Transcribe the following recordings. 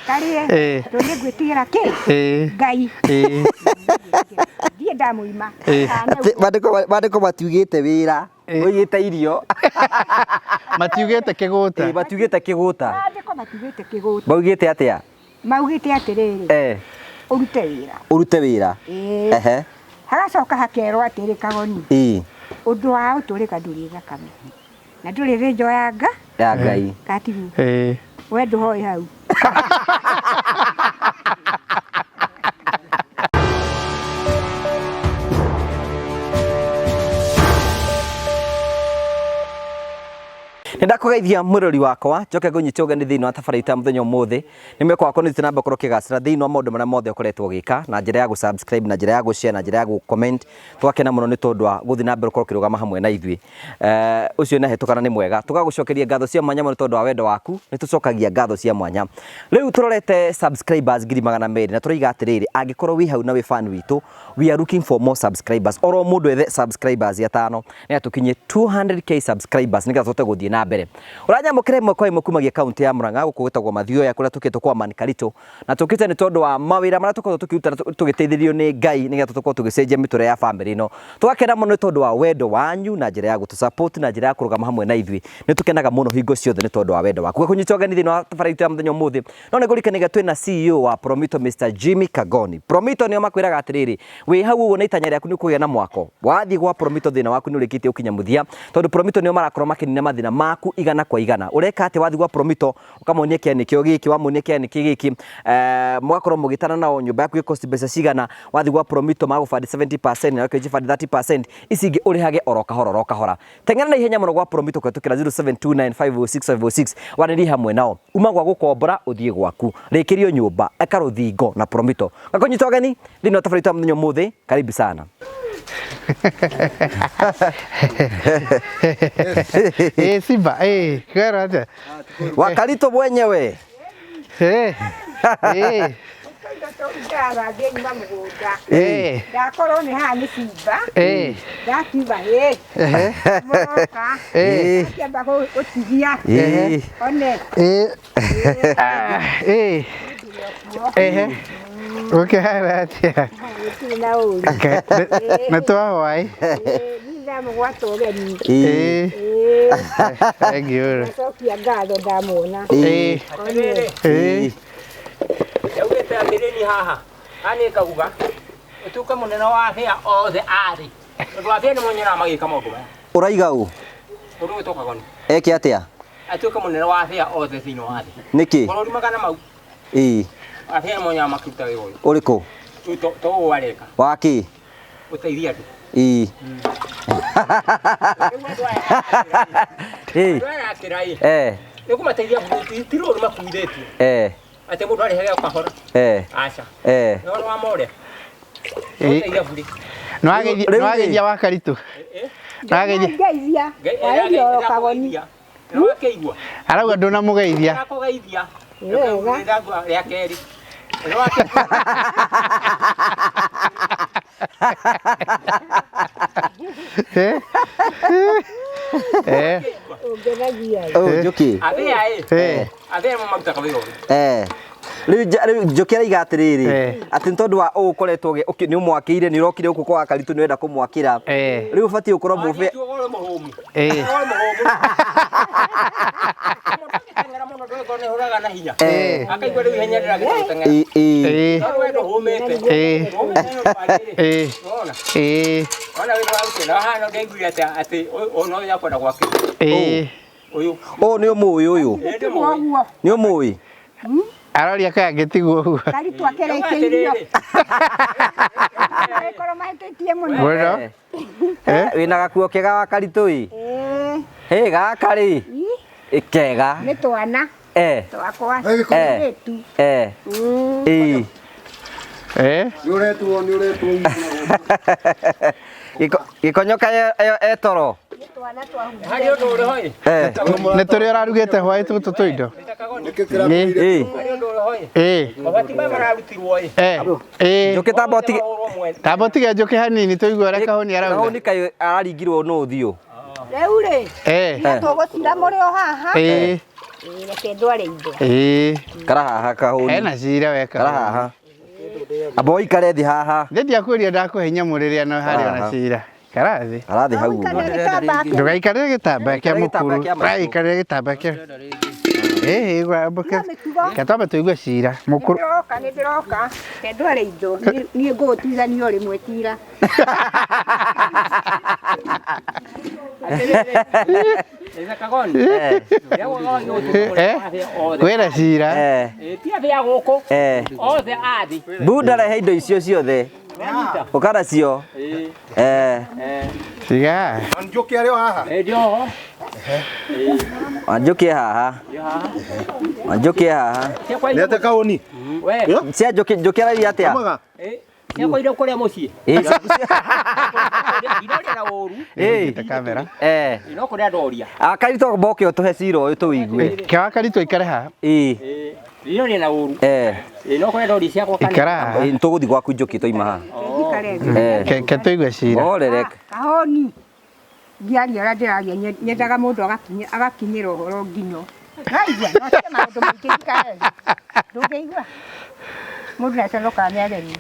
Karĩe. Eh. Tondũ nĩ ngwĩtigĩra kĩ? Eh. Ngai. Eh. Ndiĩ ndamũima. Eh. Kana Atĩ maandĩko matiugĩte wĩra, oigĩte irio. Matiugĩte kĩgũta. Ĩ, matiugĩte kĩgũta. Maandĩko matiugĩte kĩgũta. Maugĩte atĩa? Maugĩte atĩrĩrĩ, Eh, ũrute wĩra. ũrute wĩra. Ĩĩ. Ehe. Hagacoka hakerwo atĩrĩ kagoni, Ĩ, ũndũ wa ũtũrĩka ndũrĩ thakame na ndũrĩ thĩnjo ya nga ya Ngai. katiguo Eh. we ndũhoe hau. Nĩ ndakũgeithia mwĩrori wakwa njoke ngũnyite ũgeni thĩinĩ wa tabarĩra itũ ya mũthenya ũmũthĩ. Nĩ mwĩhoko wakwa nĩ ũthiĩte na mbere gũkorwo ũkĩgacĩra thĩinĩ wa maũndũ marĩa mothe ũkoretwo ũgĩka na njĩra ya gũ subscribe, na njĩra ya gũ share, na njĩra ya gũ comment. Tũgakena mũno nĩ tondũ wa gũthiĩ na mbere gũkorwo ũkĩrũgama hamwe na ithuĩ. Ũcio nĩ ahetũkana nĩ mwega. Tũgagũcokeria ngatho cia mwanya mũno nĩ tondũ wa wendo waku, nĩ tũcokagia ngatho cia mwanya. Rĩu tũrorete subscribers 200,000 na tũroiga atĩrĩrĩ, angĩkorwo wĩ hau na wĩ fan witũ, we are looking for more subscribers. Oro mũndũ ethe subscribers atano nĩ atũkinyie 200K subscribers nĩgetha tũhote gũthiĩ na mbere. Ũranyamũkĩra ĩmwe kwa ĩmwe kumagia kaunti ya Murang'a gũkũ gwĩtagwo Mathioya kũrĩa tũkĩte kwa Man Karitũ, na tũkĩte nĩ tondũ wa mawĩra marĩa tũkoretwo tũkĩruta na tũgĩteithĩrĩrio nĩ Ngai nĩgetha tũkorwo tũgĩcenjia mĩtũrĩre ya bamĩrĩ ĩno. Tũgakena mũno nĩ tondũ wa wendo wanyu na njĩra ya gũtũ support na njĩra ya kũrũgama hamwe na ithuĩ. Nĩ tũkenaga mũno hingo ciothe nĩ tondũ wa wendo waku. Ngakũnyita ũgeni thĩinĩ wa tabarĩra itũ ya mũthenya ũmũthĩ. No nĩ ngũririkanagia twĩna CEO wa Promito Mr. Jimmy Kagoni. Promito nĩo makwĩraga atĩrĩrĩ, wĩ hau ũguo na itanya rĩaku nĩ kũgĩa na mwako. Wathiĩ gwa Promito thĩna waku nĩ ũrĩkĩtie gũkinya mũthia, tondũ Promito nĩo marakorwo makĩnina mathĩna maku igana kwa igana. Ũreka atĩa wathiĩ gwa Promito? Ũkamonia kĩanĩkĩo gĩkĩ, wamonia kĩanĩkĩ gĩkĩ, mũgakorwo mũgĩtana nao nyũmba yaku ĩkosti mbeca cigana. Wathiĩ gwa Promito magũbandi 70% na ũkĩnjibandi 30%, ici ingĩ ũrĩhage oro kahora oro kahora. Teng'era na ihenya mũno gwa Promito kũhetũkĩra 0729506506 wanĩrie hamwe nao. Uma gwa gũkombora ũthiĩ gwaku, rĩkĩrio nyũmba, eka rũthingo na Promito. Ngakũnyita ũgeni thĩinĩ wa tabarĩra itũ ya mũthenya ũmũthĩ, karibu sana. Eh, Simba, eh, kwero atĩa? Wakaritũ mwenyewe. Eh. Eh. Ndarathie nyuma mũgũnda. Eh. Ndakorwo nĩ haha nĩ simba. Eh. Ndakiuga hĩ. Ehe. Mũroka. Eh. Akĩamba gũtigia. Ĩ. One. Eh. Ah, eh. Ehe. Ũkĩhana atĩa? Gũtirĩ na ũru. Okay. Nĩ twahwaĩ. Niĩ ndamũgwata ũgeni. Ĩ. Eh. Ĩĩ. Thank you. Ndacokia ngatho ndamuona. Eh. One. Eh. Yaugĩte atĩrĩri haha, haha nĩ kauga ũtuĩke mũnene wa abĩa othe arĩ tondũ abĩa nĩ monyoraga magĩka maũndũ maya. Ũraiga ũ? Mũndũ ũyũ Kagoni Eke atĩa? atuĩke mũnene wa abĩa othe thĩinĩ wa thĩ. Nĩkĩ? Bũrũri magana mau Ĩ. abĩa nĩ monyoraga makĩruta wĩra ũyũ. Ũrĩkũ? Rĩu to ũũ areka Wa kĩ? gũteithia andũ. Ĩ. Rĩu andũ aya Ĩ. andũ aya arakĩra ĩ Eh. nĩ kũmateithia ti rũũru makuithĩtio Eh. atĩ mũndũ arĩhage o kahora. Eh. Aca. Eh. Nĩ ũhoro wa more. Eh. Gũteithia bure. Nĩwageithia Rĩu rĩ- nĩwageithia Wakaritũ. Nĩwageithia. Ngeithia. Warĩria oro kagoni. Nĩwakĩigua. Arauga ndũnamũgeithia. Ndakũgeithia. Wega. Ndagua rĩa kerĩ. Nĩwakĩigua. Eh. Eh. Ũngenagia. Ũ Njũkĩ. Abĩa ĩ. Eh. Abĩa nĩmo marutaga wĩra ũyũ. Eh. Rĩu rĩu Njũkĩ araiga atĩrĩrĩ, Eh. atĩ nĩ tondũ wa ũũ ũkoretwo nĩ ũmwakĩire, nĩ ũrokire gũkũ kwa Wakaritũ nĩ ũrenda kũmwakĩra. Eh. Rĩu ũbatiĩ gũkorwo mũbĩa. Wanjĩtie ũhoro mũhũmu. Eh. Ũhoro mũhũmu. Mũndũ agĩteng'era mũno ndũgĩkorwo nĩ ũhũraga na hinya. Eh. Akaigua rĩu ihenya rĩragĩte gũteng'era. Ĩ. Ĩ. Eh. No we ndũhũmĩte. Eh. Ndũhũmĩte nĩ ũndũ wa rĩrĩ. Eh. Nĩwona? Eh. Ona wĩra wa gũkena hana ndaiguire atĩ atĩ ũyũ no ũyũ akwenda gwakĩrwo. Eh. Ũyũ. Ũũ nĩ ũmũĩ ũyũ. Ĩ, ndĩmũĩ. Ũguo. Nĩ ũmũĩ. Aroria kaĩ angĩtigwo ũguo. Karitũ akerekeire. Korwo mahĩtĩtie mũno. Mũno. Eh. Wĩna gakuo kega wa Karitũ ĩ. Ĩĩ. Hĩ gaka rĩ. Ĩ, Kega. Nĩ twana Eh. twakwa. Eh. Airĩtu. Eh. Ĩ. Eh. Nĩ ũretwo nĩ ũretwo. Gĩkonyo kaĩ etoro. Nĩ twana twa Harĩ ũndũ ũrĩ ho ĩ. Eh. Nĩ tũrĩ ũrarugĩte hwaĩ tũtũ tũindo. Nĩkĩ kĩrakwĩire? Ĩ. Harĩ ũndũ ũrĩ ho ĩ. Eh. Mabati maya mararutirwo ĩ. Eh. Eh. Njũkĩ tamba ũtige. Mahũrwo mwene. Tamba ũtige njũkĩ hanini tũigue ũrĩa kahũni arauga. Kahũni kaĩ araringirwo nũ ũthiũ. Rĩu rĩ, Eh. tũgũcira mũrĩ o haha. Eh. Ĩĩ, reke ndware indo. Ĩĩ. Kara haha kahũni. Hena cira we Kara kahũni. haha. Amba ũikare thĩ haha. Nĩ ndiakwĩria ndakũhe nyamũ rĩrĩa no harĩ ona Haha. cira. Kara thĩ. Kara thĩ hau Ũikarĩre ũguo. gĩtambaya kĩa- Ndũgaikarĩre gĩtambaya kĩa Ndũgaikarĩre gĩtambaya mũkuru. kĩa maitũ. Ũraikarĩra gĩtambaya kĩa. Ĩĩ, igua No mĩtugo. Ke twambe tũigue cira. Mũkuru. Nĩndĩroka, nĩndĩroka. Reke ndware indo. Niĩ ngũgũtuithania o rĩmwe tira. Ithe Kagoni. Eh. Eh? Kwĩna cira. Eh. Ti abĩa gũkũ. Eh. Othe athi. Bunda rehe indo icio ciothe. Ũka nacio. Eh. Tiga. Njoki arĩ o haha. Ndio ho. Wanjũkie haha. Wanjũkie haha. Nĩ ate kaũni. We. Cia njũkĩ njũkĩ arairie atĩa? Mwaga. Ciakwa indo kũrĩa mũciĩ. Ĩ, Inoria na ũru. Ĩ. Ta kamera. Eh. Ino kũrĩa ndoria. Akaritũ mboke ũtũhe cira ũyũ tũwigue. Ke wakaritũ aikare haha. Ĩ. Inoria na ũru. Eh. Ino kũrĩa ndoria ciakwa kana. Ikara haha. Ĩ, nĩtũgũthiĩ gwaku njũkĩ twaima haha. Njikare thĩ. Eh. Ke tũigue cira. Horere. Kahoni. Ndiaria ũrĩa ndĩraria nyendaga mũndũ agakinyĩra ũhoro nginyo. Raigua, no tige maũndũ maingĩ njikare thĩ. Ndũngĩigua? Mũndũ nĩaconokaga nĩ ageni.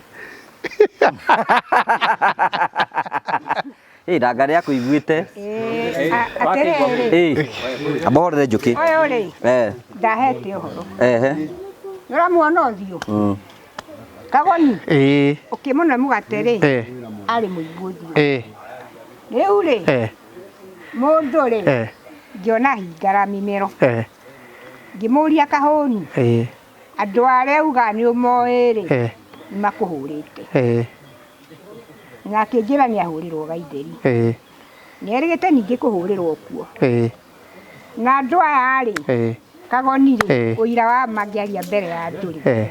Ĩ, ndanga nĩakũiguĩte. Ĩĩ, atĩrĩrĩ, Ĩ. Amba horere njũkĩ. ũyũ rĩ, Eh. ndahete ũhoro. Ehe. Nĩũramuona ũthiũ? Mm. Kagoni, Ĩĩ. ũkĩmũne mũgate rĩ, Ĩĩ. arĩ mũigũ ũthiũ. Ĩĩ. Rĩu rĩ, Ĩĩ. mũndũ rĩ, Ĩĩ. ngĩona hingara mĩmero. Ĩĩ. Ngĩmũria Kahũni, Ĩĩ. andũ arĩa uga nĩ ũmoĩ rĩ, Ĩĩ. nĩmakũhũrĩte. Ĩĩ. Na akĩnjĩra nĩahũrĩrwo gaitheri. Ĩĩ. Nĩerĩgĩte ningĩ kũhũrĩrwo kuo. Ĩĩ. Na andũ aya rĩ, Ĩĩ. Kagoni rĩ, Ĩĩ. ũira wa mangĩaria mbere ya andũ rĩ, Ĩĩ.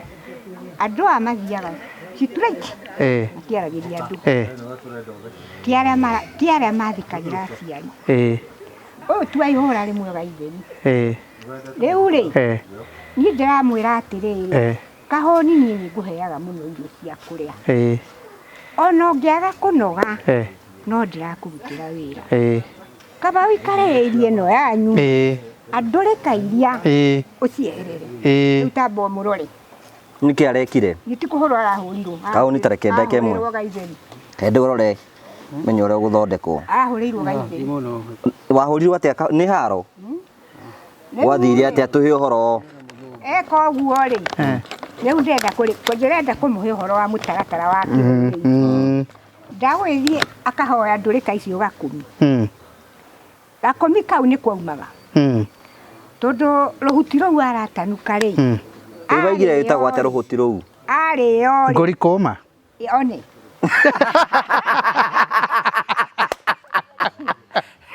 andũ aya mathiaga straight Ĩĩ. matiaragĩria andũ. Ĩĩ. Ti arĩa mathikagĩra aciari. Ĩĩ. Ũyũ tu aihũra rĩmwe gaitheri. Ĩĩ. Rĩu rĩ, Ĩĩ. niĩ ndĩramwĩra atĩrĩrĩ, Ĩĩ. Kahũni niĩ nĩngũheaga mũno irio cia kũrĩa. Ĩĩ. Ona ũngĩaga kũnoga, Ĩĩ. no ndĩrakũrutĩra wĩra. Ĩĩ. Kaba ũikare ĩria ĩno yanyu, Ĩĩ. andũrĩka iria Ĩĩ. ũcieherere. Ĩĩ. Rĩu tamba ũmũrore. Nĩkĩ arekire? Gĩti kũhũrwo arahũrirwo. Kahũni ta reke ndeke ĩmwe. Arahũrĩirwo gaitheri. Hĩndĩ ũrore menya ũrĩa ũgũthondekwo. Arahũrĩirwo gaitheri. Wahũrirwo atĩa? Nĩ haro? Rĩu Gwathire rĩ, atĩa? Tũhe ũhoro. Eka ũguo rĩ, rĩu ndĩrenda kũmũhe ũhoro wa mũtaratara wa kĩrĩu. Ndagwĩthiĩ akahoya ndũrĩka icio gakũmi. Gakũmi kau nĩ kwaumaga. Tondũ rũhuti rũu aratanuka rĩ. Rĩu waigire ĩtagwo atĩa rũhuti rũu? Arĩo rĩ. Ngũri kũma. One.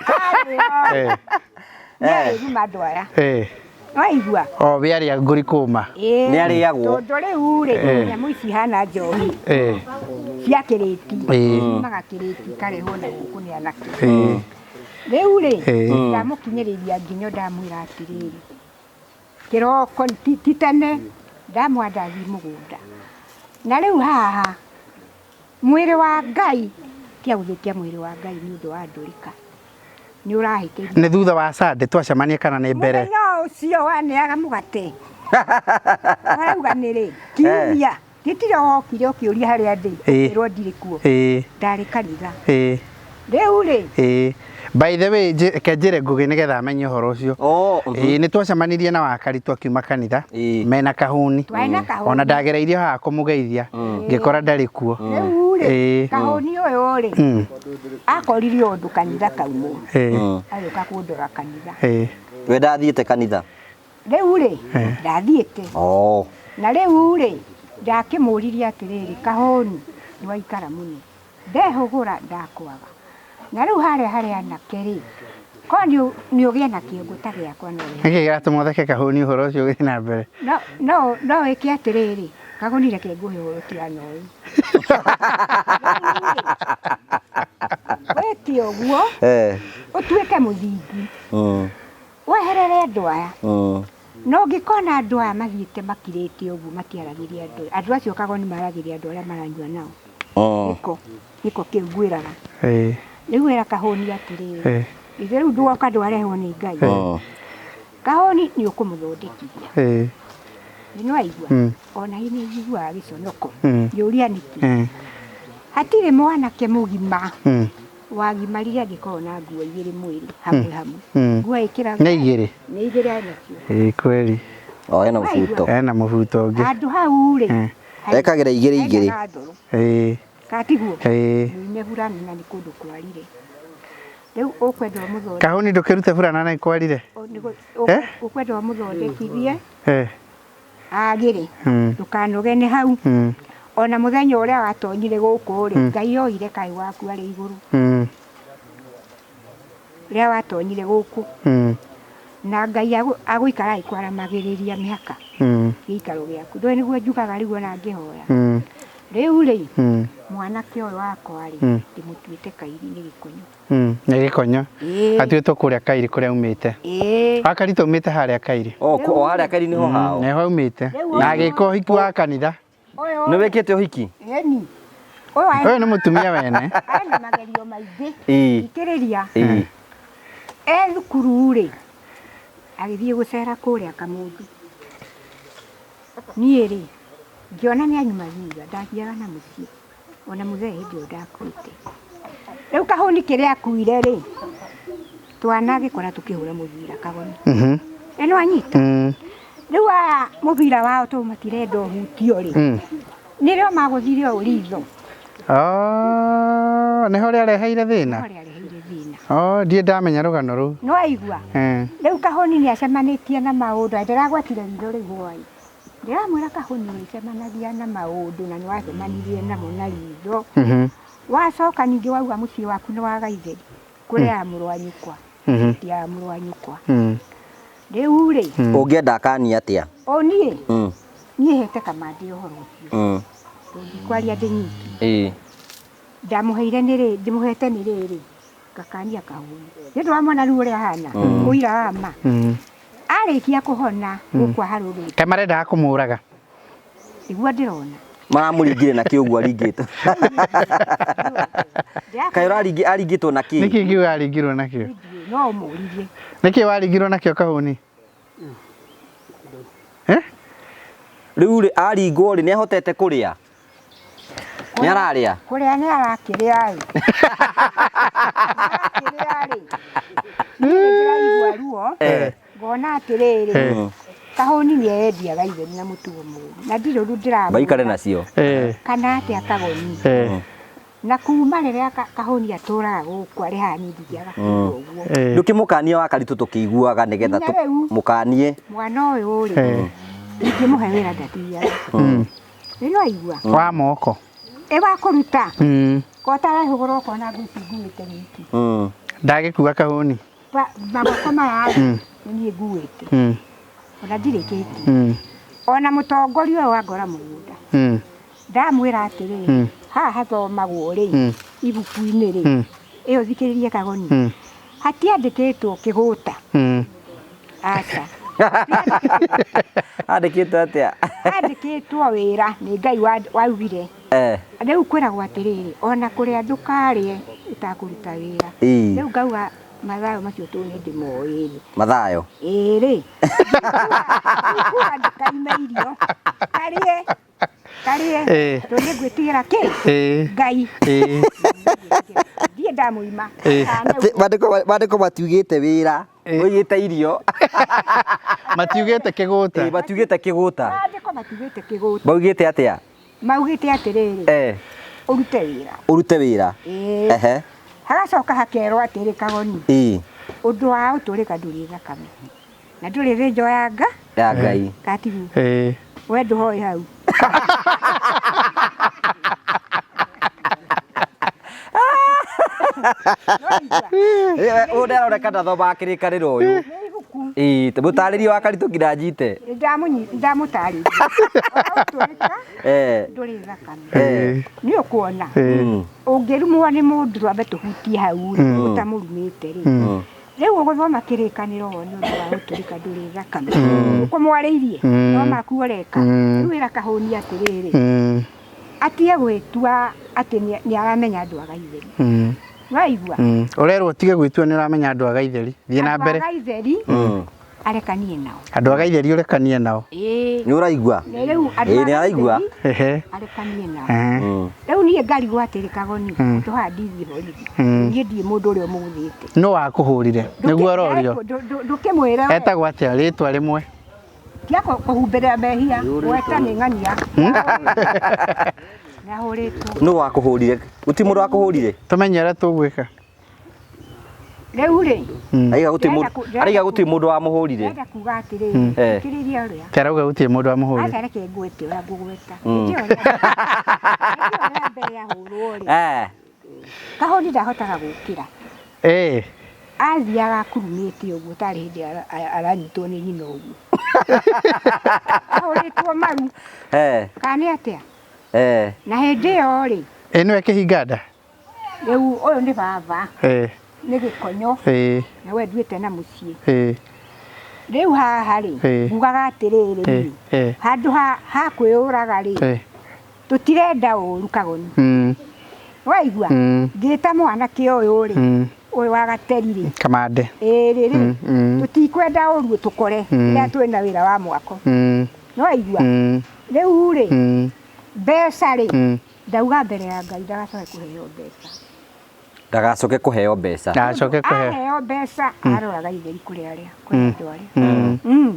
Arĩo rĩ. Nĩarĩruma andũ aya. Ĩĩ. Waigua? O wĩarĩa ngũri kũma. Ĩĩ. Nĩarĩagwo. Tondũ rĩu rĩ, Ĩĩ. nyamũ ici ihana njohi Ĩĩ. cia kĩrĩti. Ĩĩ. Ciumaga kĩrĩti ikarehwo na gũkũ nĩ anake. Ĩĩ. Rĩu rĩ, Ĩĩ. ndamũkinyĩrĩria nginyo ndamwĩra atĩrĩrĩ, kĩroko ti tene ndamwandathi mũgũnda. Na rĩu haha mwĩrĩ wa Ngai tia gũthũkia mwĩrĩ wa Ngai nĩ ũndũ wa ndũrĩka. Nĩ ũrahĩtĩria. Nĩ thutha wa Sunday twacemania kana nĩ mbere? Mũthenya ũcio waneaga mũgate. Warauga nĩ rĩ? Kiumia. Gĩtirĩ wokire ũkĩũria harĩa ndĩ. Ĩĩ. Ũkĩrwo ndirĩ kuo. Ĩĩ. Ndarĩ kanitha. Ĩĩ. Rĩu rĩ? Ĩĩ. By the way, reke njĩre Ngũgĩ nĩgetha amenye ũhoro ũcio. Ĩĩ, nĩ twacemanirie na Wakari twakiuma kanitha mena Kahũni. Twarĩ na Kahũni. Ona ndagereirie haha kũmũgeithia ngĩkora ndarĩ kuo. Rĩu rĩ, Ĩĩ. Kahũni ũyũ rĩ, akorire ũndũ kanitha kaumwo. Ĩĩ. Agĩũka kũndora kanitha. Ĩĩ. We ndathiĩte kanitha? Rĩu rĩ, ndathiĩte. Na rĩu rĩ, ndakĩmũririe atĩrĩrĩ, Kahũni, nĩwaikara mũno. Ndehũgũra ndakwaga. Na rĩu harĩa harĩ anake rĩ, korwo nĩ ũgĩe na kĩongo ta gĩakwa no wĩke. Nĩkĩ kĩratũma ũtheke Kahũni ũhoro ũcio ũgĩthiĩ na mbere? No, no, no wĩke atĩrĩrĩ, Kahũni reke ngũhe ũhoro tigana ũyũ. Wĩke ũguo, ũtuĩke mũthingi. Weherere andũ aya. No ũngĩkona andũ aya mathiĩte makirĩte ũguo matiaragĩria andũ. Andũ acio Kagoni maragĩria andũ arĩa maranyua nao. Gĩko, gĩko kĩu ngwĩraga. Ĩĩ. Rĩu wĩra Kahũni atĩrĩrĩ, Ĩĩ. ithe rĩu ndwoka ndwarehwo nĩ Ngai. Kahũni nĩ ũkũmũthondekithia. Ĩĩ. Nĩ waigua? Mm. Ona niĩ nĩ njiguaga gĩconoko. Mm. Ngĩũria nĩkĩ? Mm. Hatirĩ mwanake mũgima Mm. wagimarire angĩkorwo na nguo igĩrĩ mwĩrĩ hamwe hamwe. Mm. Nguo ĩkĩraga Nĩ igĩrĩ. nĩ igĩrĩ enacio. Ĩĩ kweli. O ena mũbuto. Ena mũbuto ũngĩ. Handũ hau rĩ Mm. Ekagĩra igĩrĩ igĩrĩ. hena gathoro. Ĩĩ. Katiguo? Ĩĩ. Mũime burana na nĩ kũndũ kwarire. Rĩu ũkwenda ũmũthonde Kahũni ndũkĩrute burana na ĩkwarire. Eh? ũkwenda ũmũthondekithie Eh. agĩre Mm. ndũkanogene hau Mm. ona mũthenya ũrĩa watonyire gũkũ rĩ Ngai oire kaĩ waku arĩ igũrũ Mm. rĩrĩa watonyire gũkũ Mm. na Ngai agũikara agĩkwaramagĩrĩria mĩhaka Mm. gĩikaro gĩaku ndũĩ nĩguo njugaga rĩu ona ngĩhoya Mm. rĩu rĩ Mm. mwanake ũyũ wakwa rĩ Mm. ndĩmũtuĩte kairi nĩ gĩkonyo Mm. Nĩ gĩkonyo. Ĩĩ. Atuĩtwo kũrĩa Kairi kũrĩa aumĩte. Ĩĩ. Wakarita aumĩte harĩa Kairi. O o harĩa Kairi nĩho hao. Nĩho aumĩte. Rĩu Na agĩka ũhiki wa kanitha. Ũyũ Nĩ wĩkĩte ũhiki? ĩni ũyũ Ũyũ nĩ mũtumia wene. ena magerio maingĩ Ĩĩ. thikĩrĩria Ĩĩ. e thukuru rĩ agĩthiĩ gũcera kũrĩa Kamũndũ niĩ rĩ ngĩona nĩ anyuma thutha ndathiaga na mũciĩ ona mũthee hĩndĩ ĩyo ndakuĩte rĩu kahũni kĩrĩa akuire rĩ twana gĩkora tũkĩhũra mũbira kagoni Mhm. ĩno anyita Mm. rĩu aya mũbira wao tondũ matirenda ũhutio rĩ Mm. nĩrĩo magũthire ũũ ritho Oh, nĩho rĩareheire thĩna. nĩho rĩareheire thĩna Oh, ndiĩ ndamenya rũgano rũu. nĩ waigua Eh. rĩu kahũni nĩ acemanĩtie na maũndũ ndĩragwatire ritho rĩu hwaĩ ndĩramwĩra kahũni ũrĩcemanagia na maũndũ na nĩ wacemanirie namo na ritho Mhm. wacoka ningĩ wauga mũciĩ waku nĩ wa gaitheri kũrĩa ya mũrũ wa nyũkwa Mhm. ti ya mũrũ wa nyũkwa Mm. rĩu rĩ Ũngĩenda akanie atĩa? o niĩ Mm. niĩ hete kamandĩ ũhoro ũcio Mm. tũngĩkwaria ndĩ nyiki Ĩĩ. ndamũheire nĩ rĩ ndĩmũhete nĩ rĩrĩ ngakania kahũni nĩ ũndũ wa mwana rĩu ũrĩa ahana ũira wa ma Mm. arĩkia kũhona gũkũ aharũrĩte Kaĩ marendaga kũmũraga. nĩguo ndĩrona Maramũringire na kĩ ũguo aringĩtwo? Kaĩ ũraringi aringĩtwo na kĩ? Nĩkĩ kĩu aringirwo nakĩo? Ndiũĩ, no ũmũririe Nĩkĩ waringirwo nakĩo kahũni? Eh? Rĩu rĩ aringwo rĩ nĩ ahotete kũrĩa? Nĩ ararĩa? kũrĩa nĩ arakĩrĩa ĩ arakĩrĩa rĩ niĩ nĩ ndĩraigua ruo Eh. ngona atĩrĩrĩ Eh. kahũni nĩ eyendiaga itheri na mũtugo mũũru na ndirĩ ũndũ ndĩramwĩra Maikare nacio. Eh. kana atĩa kagoni Eh. na kuma rĩrĩa kahũni atũraga gũkũ arĩ haha niĩ ndingĩaga kuuga ũguo Eh. Ndũkĩmũkanie wa Karitũ tũkĩiguaga nĩgetha Nginya rĩu. mũkanie. mwana ũyũ rĩ Eh. ingĩmũhe wĩra ndathiaga Mm. nĩ waigua Wa moko. ĩ wa kũruta Mm. kotarehũgũra ũkona nguo ici nguĩte nyiki Mm. Ndagĩkua kahũni. Magoko maya rĩ Mm. nĩ niĩ nguĩte Mm. ona ndirĩkĩtie Mm. ona mũtongoria ũyũ wa ngora mũgũnda Mm. ndamwĩra atĩrĩrĩ Mm. haha hathomagwo rĩ Mm. ibuku-inĩ rĩ Mm. ĩyo thikĩrĩrie kagoni Mm. hatiandĩkĩtwo kĩgũta Mm. aca Andĩkĩtwo atĩa? handĩkĩtwo wĩra nĩ Ngai waugire Eh. rĩu kwĩragwo atĩrĩrĩ ona kũrĩa ndũkarĩe ũtakũruta wĩra Ĩĩ. rĩu ngauga mathayo macio tũ nĩ ndĩmoĩ rĩ Mathayo. ĩĩ rĩ ndikuga ndĩkaime irio karĩe karĩe Ĩĩ. tondũ nĩ ngwĩtigĩra kĩ Ĩĩ. Ngai Ĩĩ. ndiĩ ndamũima Ĩĩ. Kana Mandĩko mandĩko matiugĩte wĩra, Ĩĩ. oigĩte irio. Matiugĩte kĩgũta. Ĩĩ, matiugĩte kĩgũta. Mandĩko matiugĩte kĩgũta Maugĩte atĩa? maugĩte atĩrĩrĩ Eh, ũrute wĩra ũrute wĩra. Ĩĩ. Ehe. Hagacoka hakerwo atĩrĩ kagoni Ĩĩ. ũndũ wa ũtũrĩka ndũrĩ thakame na ndũrĩ thĩnjo ya nga Ya Ngai. katiguo Ĩĩ. we ndũhoe hau Ũyũ ndĩraroneka ndathomaga kĩrĩkanĩro ũyũ. Nĩ ibuku Ĩĩ, mũtarĩrie wa Karitũ nginya nyite. Ndamũtarĩria ũtũrĩka Eh. ndũrĩ thakame Eh. nĩ ũkuona Ĩĩ. Mm. ũngĩrumwo nĩ mũndũ twambe tũhutie hau rĩ ũtamũrumĩte rĩ rĩu ũgũthoma kĩrĩkanĩro wone ũndũ wa gũtũrĩka ndũrĩ thakame ũkũmwarĩirie no maku ũreka rĩu wĩra kahũni atĩrĩrĩ Mm. atige gwĩtua atĩ nĩ aramenya andũ a Gaitheri Mm. waigua Mm. Ũrerwo ũtige gwĩtua nĩ ũramenya andũ a Gaitheri. Thiĩ na Andũ a mbere. Gaitheri Mm. Arekanie nao. Andũ a Gaitheri ũrekanie nao. Ĩĩ. Nĩ ũraigua? Rĩu andũ Ĩĩ a nĩ araigua. Gaitheri Ehe. arekanie nao. Ehe. Rĩu niĩ ngarigwo atĩrĩ Kagoni, tũhaha ndithiĩ borithi. Niĩ ndirĩ mũndũ ũrĩa ũmũgũthĩte. Nũ wakũhũrire? Nĩguo ũrorio. Ndũkĩmwĩre we. Etagwo atĩa rĩtwa rĩmwe? Tia kũhumbĩra mehia, gweta nĩ ng'ania. Nĩahũrĩtwo. Nũ wakũhũrire? Gũtirĩ mũndũ wakũhũrire? Tũmenye ũrĩa tũgwĩka. Rĩu rĩ, Araiga gũtirĩ mũndũ araiga gũtirĩ mũndũ wamũhũrire. ndĩrenda kuga atĩrĩrĩ, Eh. thikĩrĩria ũrĩa. Te arauga gũtirĩ mũndũ wamũhũrire. Aca reke ngwete ũrĩa ngũgweta. Hĩndĩ ĩyo rĩa mbere ahũrwo rĩ, Eh. Kahũni ndahotaga gũkĩra. Ĩĩ. Athiaga akurumĩte ũguo tarĩ hĩndĩ aranyitwo nĩ nyina ũguo. Ahũrĩtwo maru. Eh. Kana nĩ atĩa? Eh. Na hĩndĩ ĩyo rĩ, Ĩ nĩwe kĩhinga nda? rĩu ũyũ nĩ baba, Ĩĩ. nĩ gĩkonyo, Ĩĩ. na we nduĩte na mũciĩ. Ĩĩ. Rĩu haha rĩ, Ĩĩ. ngugaga atĩrĩrĩ, Ĩĩ. Ĩĩ. handũ ha kwĩyũraga rĩ, Ĩĩ. tũtirenda ũru Kagoni. Waigua? Ngĩta mwanake ũyũ rĩ, ũyũ wa Gateri rĩ, Kamande. ĩĩ rĩ, tũtikwenda ũru tũkore rĩrĩa twĩna wĩra wa mwako. Nĩwaigua? Rĩu rĩ, mbeca rĩ, ndauga mbere ya Ngai ndagacoke kũheo mbeca. Ndagacoke kũheo mbeca. Ndacoke kũheo. Aheo mbeca aroraga itheri kũrĩ arĩa, kũrĩ andũ arĩa.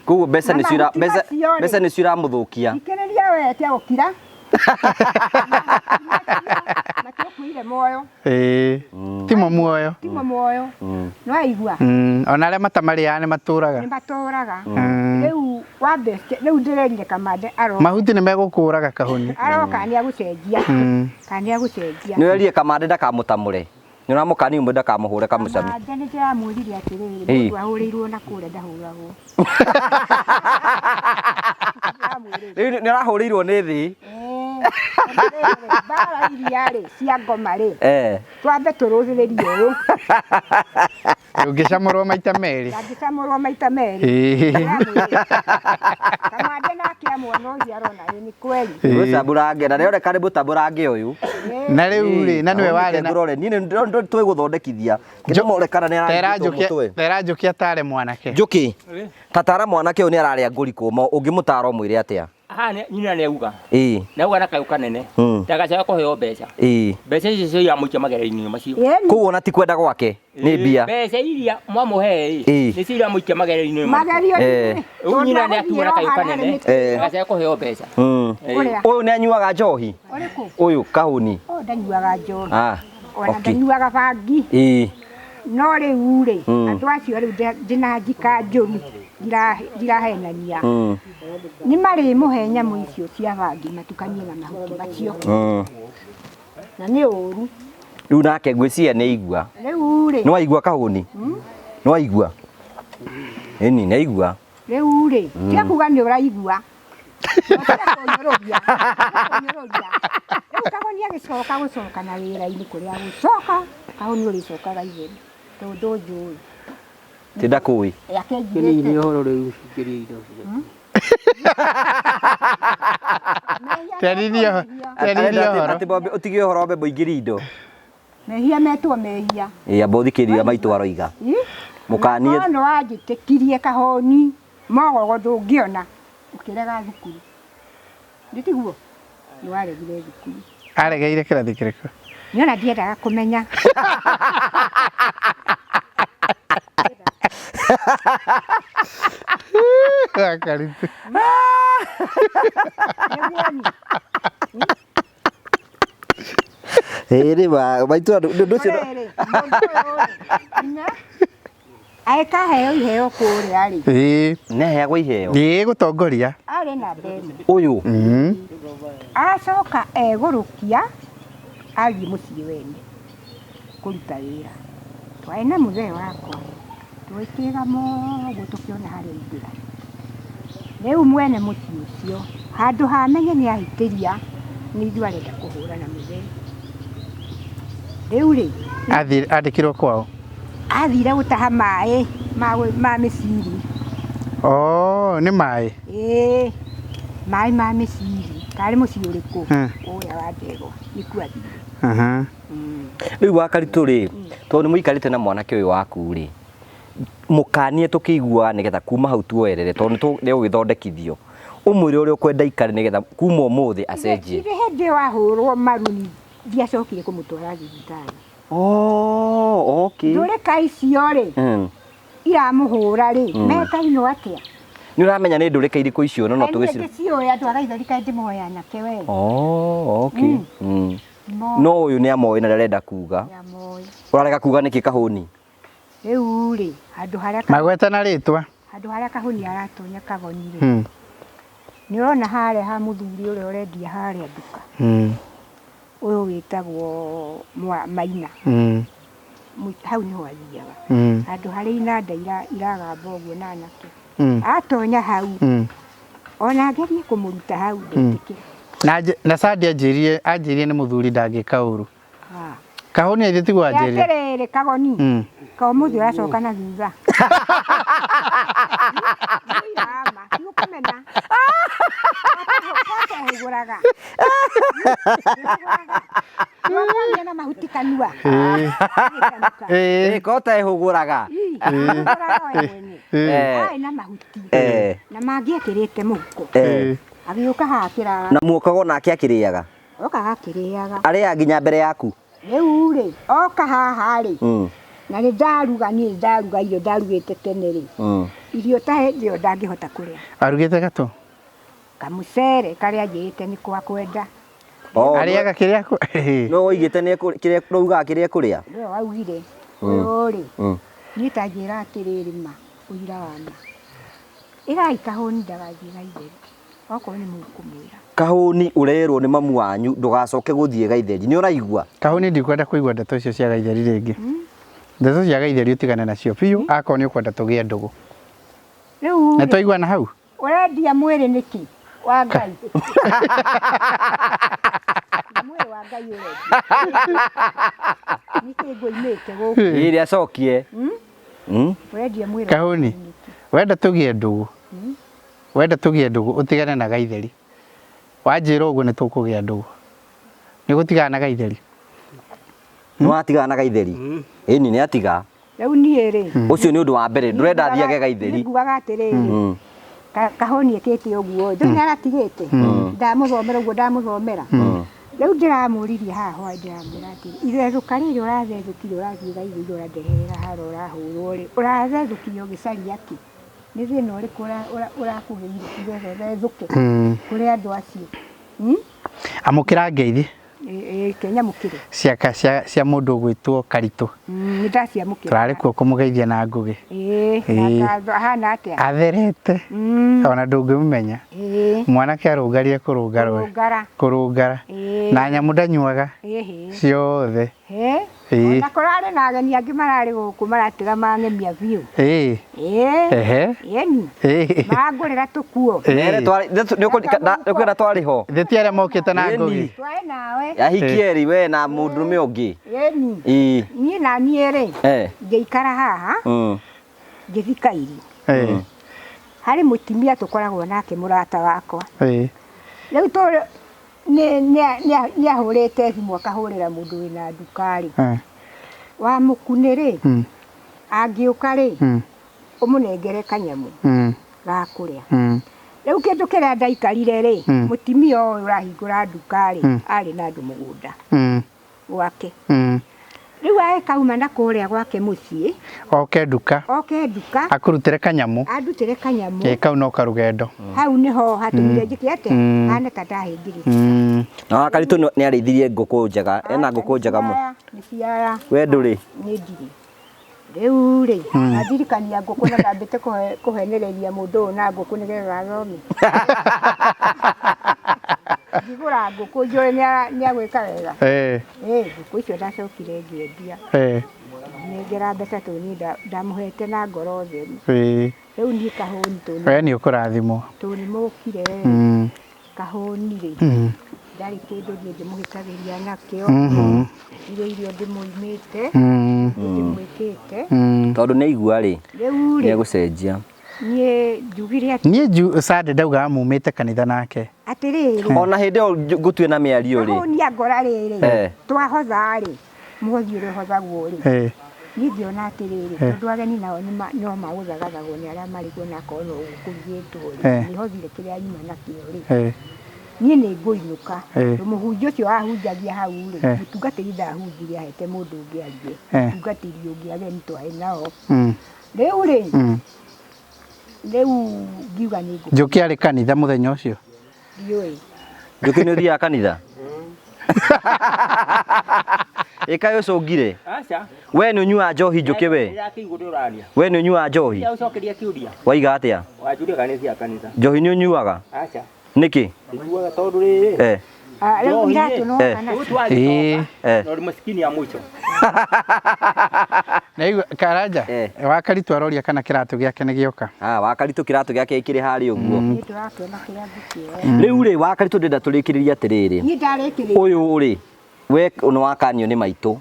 Koguo mbeca Na nĩcio mahuti mbeca macio rĩ. mbeca nĩcio iramũthũkia. Thikĩrĩria we tia gũkira. Matiũkuire muoyo. Ĩĩ. Timo muoyo. Timo muoyo. Nĩwaigua? Ona arĩa matamarĩaga nĩ matũraga. Nĩ matũraga. Rĩu wambe rĩu ndĩrerire Kamande aroka. Mahuti nĩ megũkũraga Kahũni. Aroka nĩ agũcenjia. Kana nĩ agũcenjia. Nĩ werire Kamande ndakamũtamũre. Nĩ ũramũkania ũmwe ndakamũhũre kamũcami. Kamande nĩ ndĩramwĩrire atĩrĩrĩ, Ĩĩ. mũndũ ahũrĩirwo na kũrĩa ndahũragwo. Rĩu nĩ arahũrĩirwo nĩ thĩ. Mbara iria rĩ cia ngoma rĩ, Eh. twambe tũrũthĩrĩrie ũyũ. Ũngĩcamũrwo maita merĩ. Ndangĩcamũrwo maita merĩ. Ĩĩ. Kamande nake amuona ũcio arona ĩ nĩ kweli. Mũtamburange na rĩoneka nĩ mũtamburange ũyũ. Na rĩu rĩ, na nĩwe warĩ na Ngũrore niĩ nĩ twĩgũthondekithia. Kĩndũ kana nĩ ararigitwo mũtwe. Tera Njũkĩ atare mwanake. Njũkĩ. Tatara mwanake ũyũ nĩ ararĩa ngũri kũma ũngĩmũtara ũmwĩre atĩa? Haha nyina nĩ auga. Ĩĩ. Nĩ auga na kayũ kanene. Ndagacoke kũheo mbeca. Ĩĩ. Mbeca icio cio iramũikia magerio-inĩ macio. Koguo ona ti kwenda gwake nĩ mbia. Mbeca iria mwamũhe rĩ, Ĩĩ. nĩcio iramũikia magerio-inĩ macio. Magerio-inĩ. Rĩu nyina nĩ atuo na kayũ kanene. Ndagacoke kũheo mbeca. Ũyũ nĩ anyuaga njohi? Ũrĩkũ? Ũyũ Kahũni. Ũyũ ndanyuaga njohi. Ah. Ona ndanyuaga bangi. Ĩĩ. No rĩu rĩ, andũ acio rĩu ndĩna njika njũru ndirahenania. Nĩ marĩmũhe nyamũ icio cia bangi matukanie na mahuti macio. Na nĩ ũru. Rĩu nake ngwĩciria nĩ aigua. Rĩu rĩ. Nĩ waigua Kahũni? Nĩ waigua? Ĩni nĩ aigua. Rĩu rĩ, tiga kuga nĩ ũraigua. Kũnyũrũria. Rĩu Kahũni agĩcoka gũcoka na wĩra-inĩ kũrĩa gũcoka, Kahũni ũrĩcokaga itheri. Tondũ njũĩ. Ti ndakũĩ. Akĩnjirĩte. Ũhoro rĩu ingĩria indo. Terithia ũhoro. Atĩ ũtige ũhoro wambe mũingĩrie indo. Mehia metwo mehia. Ĩĩ amba ũthikĩrĩrie maitũ aroiga. Mũkanie. No wanjĩtĩkirie Kahũni, mogogo ndũngĩona ũkĩrega thukuru. Nĩ tiguo? Nĩ waregire thukuru. Aregeire kĩrathi kĩrĩkũ? Niĩ ona ndiendaga kũmenya. Karibu. Ĩĩ rĩ maitũ ũndũ ũcio. Agĩkaheo iheo kũrĩa rĩ. Ĩĩ. Nĩ aheagwo iheo? Ĩĩ gũtongoria. Arĩ namba ĩmwe. Ũyũ? Acoka egũrũkia athiĩ mũciĩ wene kũruta wĩra. Twarĩ na mũthee wakwa tũgĩkĩga ũguo tũkĩona harĩa aingĩra. Rĩu mwene mũciĩ ũcio handũ ha amenye nĩ ahĩtĩria nĩ ithuĩ arenda kũhũra na mũthee. Rĩu rĩ. Andĩkirwo kwao? Athire gũtaha maĩ ma mĩciri. Oh, nĩ maĩ? Ĩĩ, maĩ ma mĩciri. Karĩ mũciĩ ũrĩkũ? Ũrĩa wa Ndegwa nĩkuo athire. Rĩu Wakaritũ rĩ, tondũ nĩ mũikarĩte na mwanake ũyũ waku rĩ, Mũkanie tũkĩiguaga nĩgetha kuma hau tuoerere tondũ nĩ ũgĩthondekithio. Ũmwĩre ũrĩa ũkwenda ikare nĩgetha kuma ũmũthĩ acenjie. Ithe hĩndĩ ĩyo ahũrwo maru ndiacokire kũmũtwara thibitarĩ. Oh, okay. Ndũrĩka icio rĩ iramũhũra rĩ metainwo atĩa? Nĩ ũramenya nĩ ndũrĩka irĩkũ icio no no Niĩ tũgĩcira. ndĩciũĩ andũ a Gaitheri kaĩ ndĩmoĩ anake we. Oh, okay. No ũyũ nĩ amoĩ na ndarenda kuga. Nĩamoĩ. Ũrarega kuga nĩkĩ kahũni? Rĩu rĩ handũ harĩa Magweta na rĩtwa. Handũ harĩa kahũni aratonya kagoni rĩ. Nĩ ũrona harĩa ha mũthuri ũrĩa ũrendia harĩa nduka. Ũyũ wĩtagwo Maina. Hau nĩho athiaga. Handũ harĩa inanda iragamba ũguo na anake. Atonya hau. Ona ngerie kũmũruta hau ndetĩkĩra. Na Sandi anjĩrire nĩ mũthuri ndangĩka ũru. Kahũni aithĩ tiguo anjĩrire. Atĩrĩrĩ kagoni. Ka ũmũthĩ ũracoka na thutha. Nĩũkũmena. Kotehũgũraga. Nĩũkũgĩa na mahuti kanua. Kotehũgũraga. Arĩ na mahuti. Na mangĩ ekĩrĩte mũhuko. Agĩũka haha kĩrara. Na muokago nake akĩrĩaga. Okaga akĩrĩaga. Arĩaga nginya mbere yaku. Rĩu rĩ, oka haha rĩ. Na nĩ ndaruga niĩ ndaruga irio ndarugĩte tene rĩ. Irio ta hĩndĩ ĩyo ndangĩhota kũrĩa. Arugĩte gatũ? Kamũcere karĩa anjĩrĩte nĩ kwa kwenda. Arĩaga kĩrĩa No woigĩte nĩ kĩrĩa ũrugaga kĩrĩa kũrĩa? Nĩwe waugire. Ũyũ rĩ. Niĩ ta njĩra atĩrĩrĩ ma, ũira wa ma. Ĩrai kahũni ndagathiĩ Gaitheri. Okorwo nĩ mũkũmwĩra. Kahũni ũrerwo nĩ mamu wanyu ndũgacoke gũthiĩ Gaitheri. Nĩ ũraigua? Kahũni ndikwenda kũigua ndeto icio cia Gaitheri rĩngĩ. Ndeto cia Gaitheri ũtigane nacio biũ akorwo nĩ ũkwenda tũgĩe ndũgũ. Rĩu Nĩ twaiguana hau? Ũrendia mwĩrĩ nĩkĩ? Wa Ngai. Mwĩrĩ wa Ngai ũrendia. Nĩkĩ ngũimĩte gũkũ? Ĩrĩ acokie. Ũrendia mwĩrĩ. Kahũni. Wenda tũgĩe ndũgũ. Wenda tũgĩe ndũgũ ũtigane na Gaitheri. Wanjĩra ũguo nĩ tũkũgĩa ndũgũ. Nĩ ũgũtigana na Gaitheri? Nĩ watigana na Gaitheri? Ĩni nĩ atiga. Rĩu niĩ rĩ. Ũcio nĩ ũndũ wa mbere ndũrenda athiage Gaitheri. Ngugaga atĩrĩrĩ. Kahũni ĩkĩte ũguo. Ndũĩ nĩ aratigĩte. Ndamũthomera ũguo ndamũthomera. Rĩu ndĩramũririe haha hwaĩ ndĩramwĩra atĩrĩ ithethũka rĩrĩ ũrathethũkire ũrathiĩ Gaitheri ũrandeherera harĩa ũrahũrwo rĩ. Ũrathethũkire ũgĩcaria kĩ? Nĩ thĩna ũrĩkũ ũrakũgĩire nĩgetha ũthethũke kũrĩ andũ acio? Amũkĩra ngeithi. Kĩnyamũkĩre. Cia mũndũ ũgwĩtwo Karitũ. Nĩ ndaciamũkĩra. Tũrarĩ kuo kũmũgeithia na Ngũgĩ. Ahana atĩa? Atherete. Ona ndũngĩmũmenya. Mwanake arũngarire kũrũngara. Kũrũngara. Na nyamũ ndanyuaga. Ciothe. Ona kũrarĩ na ageni angĩ mararĩ gũkũ maratiga mang'emia biũ. Ĩni. Marangũrĩra tũkuo. Nĩũkwenda twarĩ ho. Thĩ ti arĩa mokĩte na Ngũgĩ. Twarĩ nawe. Ahiki erĩ we na mũndũrũme ũngĩ. Ĩni. Niĩ na niĩ rĩ. Ngĩikara haha. Ngĩthika irio. Harĩ mũtumia tũkoragwo nake mũrata wakwa. Rĩu nĩ ahũrĩte thimũ akahũrĩra mũndũ wĩna nduka rĩ. Wa mũkunĩ rĩ. Angĩũka rĩ. Ũmũnengere kanyamũ. Ga kũrĩa. Rĩu kĩndũ kĩrĩa ndaikarire rĩ. Mũtumia ũyũ ũrahingũra nduka rĩ. Arĩ na andũ mũgũnda. Gwake. Rĩu agĩkauma na kũrĩa gwake mũciĩ. Oke nduka. Oke nduka. Akũrutĩre kanyamũ. Andutĩre kanyamũ. Kau no karũgendo. Hau nĩho hatũmire njĩke atĩa? Hana ta ndahĩngĩrĩka. Na Karitũ nĩ arĩithirie ngũkũ njega. Ena ngũkũ njega mũno. Nĩ ciara. We ndũrĩ? Nĩ ndirĩ. Rĩu rĩ, ndirikania ngũkũ na ndambĩte kũhenereria mũndũ ũyũ na ngũkũ nĩgetha athome. Ngĩgũra ngũkũ njũĩ nĩ agwĩka wega. Ngũkũ icio ndacokire ngĩendia. Nengera mbeca tondũ niĩ ndamũhete na ngoro theru. Rĩu niĩ kahũni tondũ We nĩ ũkũrathimwo. Tondũ nĩ mũkire. Kahũni rĩ. Ndarĩ kĩndũ niĩ ndĩmũhĩtagĩria nakĩo. Irio irio ndĩmũimĩte. Ndĩmwĩkĩte. Tondũ nĩ aigua rĩ. Rĩu rĩ. Nĩ egũcenjia. Niĩ njugire atĩ Niĩ Sande ndaugaga mumĩte kanitha nake. Atĩrĩrĩ. Ona hĩndĩ ĩyo ngũtue na mĩario rĩ. Kahũni angora rĩrĩ. Twahotha rĩ. Mũhothi ũrĩa ũhothagwo rĩ. Niĩ ngĩona atĩrĩrĩ, tondũ ageni nao no magũthagathagwo nĩ arĩa marĩ kuo na akorwo no ũguo kũrugĩtwo rĩ, nĩ hothire kĩrĩa nyuma nakĩo rĩ, niĩ nĩ ngũinũka. Tondũ mũhunjia ũcio wahunjagia hau rĩ, mũtungatĩri ndahunjirie ahete mũndũ ũngĩ arie, mũtungatĩri ũngĩ ageni twarĩ nao. Rĩu rĩ, rĩu ngiuga nĩ ngũ. Njũkĩ arĩ kanitha mũthenya ũcio? Ndiũĩ. Njũkĩ nĩ ũthiaga kanitha? Ĩ kaĩ ũcũngire? Aca. We nĩ ũnyuaga njohi Njũkĩ we? Ndĩrakĩigua ũrĩa ũraria. We nĩ ũnyuaga njohi? Ndĩragũcokeria kĩũria. Waiga atĩa? Wanjũria kana nĩ thiaga kanitha. Njohi nĩ ũnyuaga? Aca. Nĩkĩ? Njiguaga tondũ rĩrĩ. Ah, rĩu Njohi iratũ rĩ, no kana Rĩu twagĩcoka Eh. na ũrĩ masikini ya mũico. Naigua Karanja Wakaritũ aroria kana kĩratũ gĩake nĩ gĩoka. Ah, Wakaritũ kĩratũ gĩake kĩrĩ harĩa ũguo. Niĩ ndĩrakĩona kĩrĩa ngũkĩoya. Rĩu rĩ Wakaritũ ndĩrenda tũrĩkĩrĩrie atĩrĩrĩ. Niĩ ndarĩkĩrĩria. Ũyũ rĩ we nĩ wakanio nĩ maitũ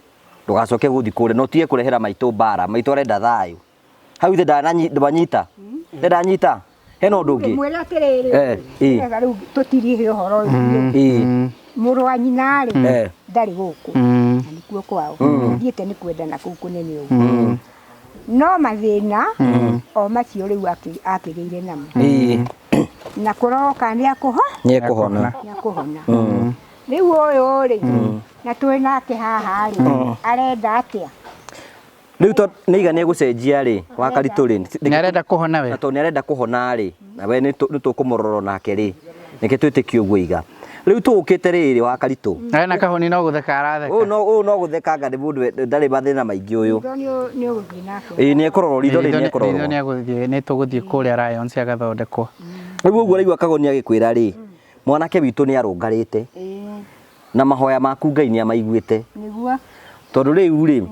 ndũgacoke gũthiĩ kũrĩa na ũtige kũrehera maitũ mbara. Maitũ arenda thayũ. Hau ithe ndwanyita? Ithe ndanyita? Hena ũndũ ũngĩ? Mwĩre atĩrĩrĩ, nĩgetha rĩu tũtirihe ũhoro ũyũ biũ. Mũrũ wa nyina rĩ, ndarĩ gũkũ, na nĩkuo kwao. Thiĩte nĩ kwendana kũu kũnene ũguo. No mathĩna o macio rĩu akĩgĩire namo. Na kũroka nĩ akũho? Nĩ ekũhona. Nĩ akũhona. Rĩu ũyũ rĩ, na twĩ nake haha rĩ, arenda atĩa? Rĩu to nĩ iga nĩ egũcenjia rĩ, Wakaritũ rĩ. Nĩ arenda kũhona we. Na tondũ nĩ arenda kũhona rĩ, na we nĩ tũkũmũrora nake rĩ, nĩkĩ twĩtĩkie ũguo iga. Rĩu tũũkĩte rĩrĩ Wakaritũ. Ena kahoni no gũtheka aratheka. Ũyũ no ũyũ no gũthekanga nĩ mũndũ ndarĩ mathĩna maingĩ ũyũ. Ritho nĩ ũgũthiĩ nake. Ĩĩ nĩ ekũrorwo ritho rĩ nĩ ekũrorwo. Ritho nĩ egũthiĩ, nĩ tũgũthiĩ kũrĩa Lions agathondekwo. Rĩu ũguo ũraigua Kagoni agĩkwĩra rĩ, mwanake witũ nĩ arũngarĩte. Na mahoya maku Ngai nĩ amaiguĩte. Nĩguo. Tondũ rĩu rĩ,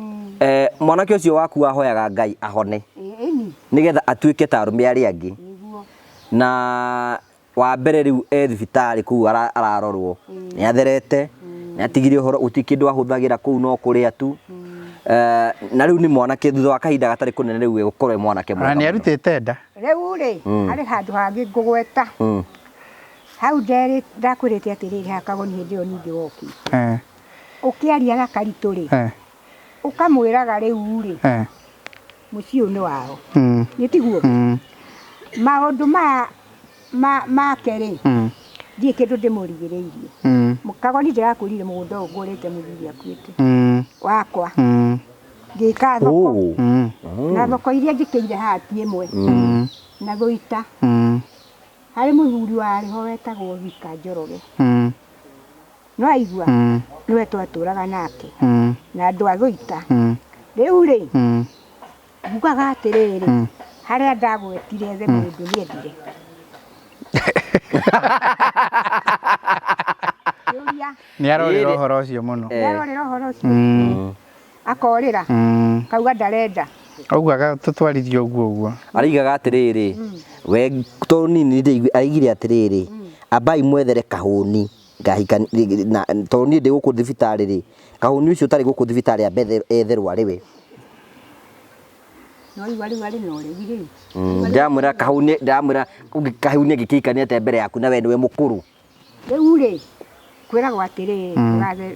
mwanake ũcio waku wahoyaga Ngai ahone. Ĩni. Nĩgetha atuĩke ta arũme arĩa angĩ. Nĩguo. Na wa mbere rĩu e thibitarĩ kũu ararorwo. Nĩ atherete, nĩ atigire ũhoro, gũtirĩ kĩndũ ahũthagĩra kũu no kũrĩa tu. Na rĩu nĩ mwanake thutha wa kahinda gatarĩ kũnene rĩu egũkorwo e mwanake mwega. Na nĩ arutĩte nda. Rĩu rĩ, harĩ handũ hangĩ ngũgweta. Hau nderĩ ndakwĩrĩte atĩrĩrĩ haha Kagoni hĩndĩ ĩyo ningĩ wokĩte. Ũkĩaria na Karitũ rĩ, ũkamwĩraga rĩu rĩ, mũciĩ ũyũ nĩ wao. Nĩ tiguo? Maũndũ maya make rĩ, ndirĩ kĩndũ ndĩmũrigĩrĩirie. Kagoni ndĩrakwĩrire mũgũnda ũyũ ngũrĩte mũthuri akuĩte. Wakwa. Ngĩka thoko. Na thoko iria njĩkĩire haha ti ĩmwe. Na Thũita. Harĩ mũthuri warĩ ho wetagwo Thika Njoroge. No aigua? Nĩwe twatũraga nake. Na andũ a Thũita. Rĩu rĩ, ngugaga atĩrĩrĩ, harĩa ndagwetire ethe mũndũ nĩendire. Kĩũria. Nĩ arorĩra ũhoro ũcio mũno. Nĩ arorĩra ũhoro ũcio. Akorĩra. Kauga ndarenda. Ũguo agatũtwarithia ũguo ũguo. Araigaga atĩrĩrĩ, we tondũ niĩ nĩ araigire atĩrĩrĩ, ambai mwethere kahũni ngahika na tondũ niĩ ndĩ gũkũ thibitarĩ rĩ, kahũni ũcio ũtarĩ gũkũ thibitarĩ ambe etherwo arĩ we. No rĩu arĩ arĩ na ũregi rĩu. Ndĩramwĩra kahũni, ndĩramwĩra kahũni angĩkĩhikania atĩa mbere yaku na we nĩwe mũkũrũ. Rĩu rĩ, kwĩragwo atĩrĩrĩ,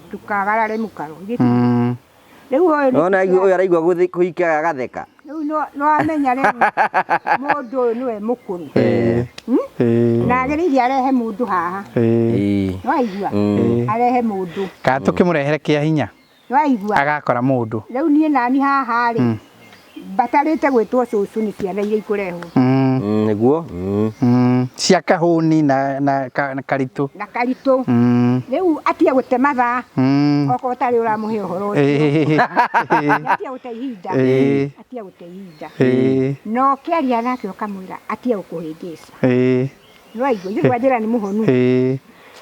ndũkagarare mũkaro. Rĩu ũyũ nĩ Nona ũyũ araigua gũthi kũhika agatheka. Rĩu no amenya rĩu mũndũ ũyũ nĩwe mũkũrũ. Na agĩrĩire arehe mũndũ haha. No aigua? Arehe mũndũ. Kana tũkĩmũrehere kĩa hinya. No aigua? Agakora mũndũ. Rĩu niĩ nani haha rĩ, mbatarĩte gwĩtwo cũcũ nĩ ciana iria ikũrehwo. Nĩguo. Cia kahũni na Karitũ. Na Karitũ. Rĩu atige gũte mathaa. Okorwo ũtarĩ ũramũhe ũhoro ũcio. Atige gũte ihinda. Atige gũte ihinda. Na ũkĩaria nake ũkamwĩra atige gũkũhĩngĩca. No aigua, ithuĩ twanjĩra nĩ mũhonu.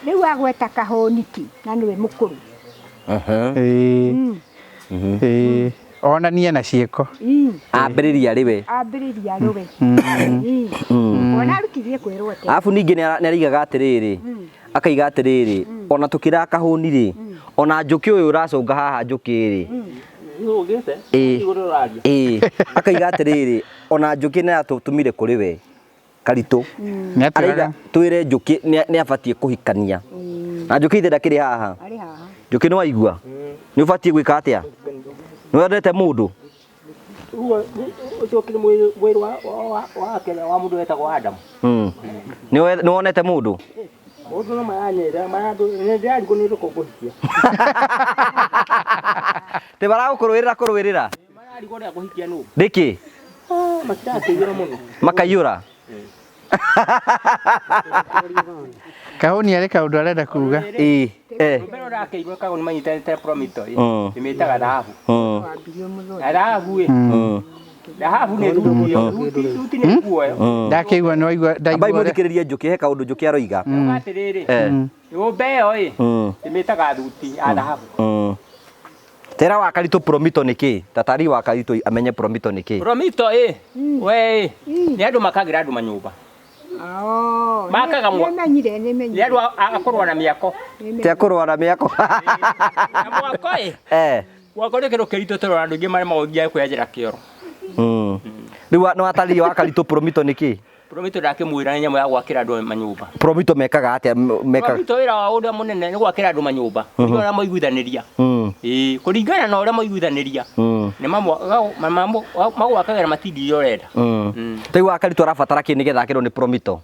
Rĩu agweta kahũni ki na nĩwe mũkũrũ. Onanie na ciĩko. Ambĩrĩria arĩ we. Ambĩrĩria arĩ we. Ona arutithie kwĩrwo atĩa. Arabu ningĩ nĩ araigaga atĩrĩrĩ, akaiga atĩrĩrĩ, ona tũkĩraga kahũni rĩ, ona njũkĩ ũyũ ũracũnga haha njũkĩ rĩ. Akaiga atĩrĩrĩ, ona njũkĩ nĩ aratũtũmire kũrĩ we. Karitũ. Araiga twĩre njũkĩ nĩ abatiĩ kũhikania. Na njũkĩ ithe ndakĩrĩ haha. Arĩ haha. Njũkĩ nĩ waigua? Nĩ ũbatiĩ gwĩka atĩa? Nĩ wendete mũndũ? Ũcio ũkĩrĩ mwĩrĩ wake wa mũndũ wetagwo Adamu. Nĩ wonete mũndũ? Mũndũ no maranyĩra, ndĩrarigwo nĩ ũrĩkũ ngũhikia. Tĩ maragũkũrũĩrĩra kũrũĩrĩra? Mararigwo ũrĩa ngũhikia nũ. Nĩkĩ? Matirakĩiyũra mũno. Makaiyũra? Kahũni arĩ kaũndũ arenda kuga. Ĩĩ. Mbere ũrakĩigua Kahũni manyitanĩte Promito ĩ. Ĩmĩtaga thahabu. Na thahabu ĩ. Thahabu nĩ thuti, thuti nĩ nguo ĩyo. Ndakĩigua nĩ waigua ndaigua. Ambai mũthikĩrĩrie Njũkĩ, he kaũndũ Njũkĩ aroiga. Atĩrĩrĩ. Nyũmba ĩyo ĩ. Ĩmĩtaga thuti ya thahabu. Tera wa Karitũ Promito nĩ kĩ? Tatari wa Karitũ amenye Promito nĩ kĩ? Promito ĩ. We ĩ. Nĩ andũ makagĩra andũ manyũmba. Makaga nĩmenyire nĩ andũ a kũrũa na mĩako. Ti a kũrũa na mĩako. Na mwako ĩ. Mwako nĩ kĩndũ kĩritũ tondũ andũ aingĩ marĩa maũthiaga kwĩyanjĩra kĩoro. Rĩu nĩ watarĩria wa Karitũ Promito nĩ kĩ? Promito ndakĩmwĩra nĩ nyamũ ya gwakĩra andũ manyũmba. Promito mekaga atĩa? Mekaga Promito wĩra wao ũrĩa mũnene nĩ gwakĩra andũ manyũmba. Kũringana na ũrĩa maiguithanĩria. Ĩĩ, kũringana na ũrĩa maiguithanĩria. Nĩ magwakagĩra matindi iria ũrenda. Rĩu wa Karitũ arabatara kĩ nĩgetha akĩrwo nĩ Promito?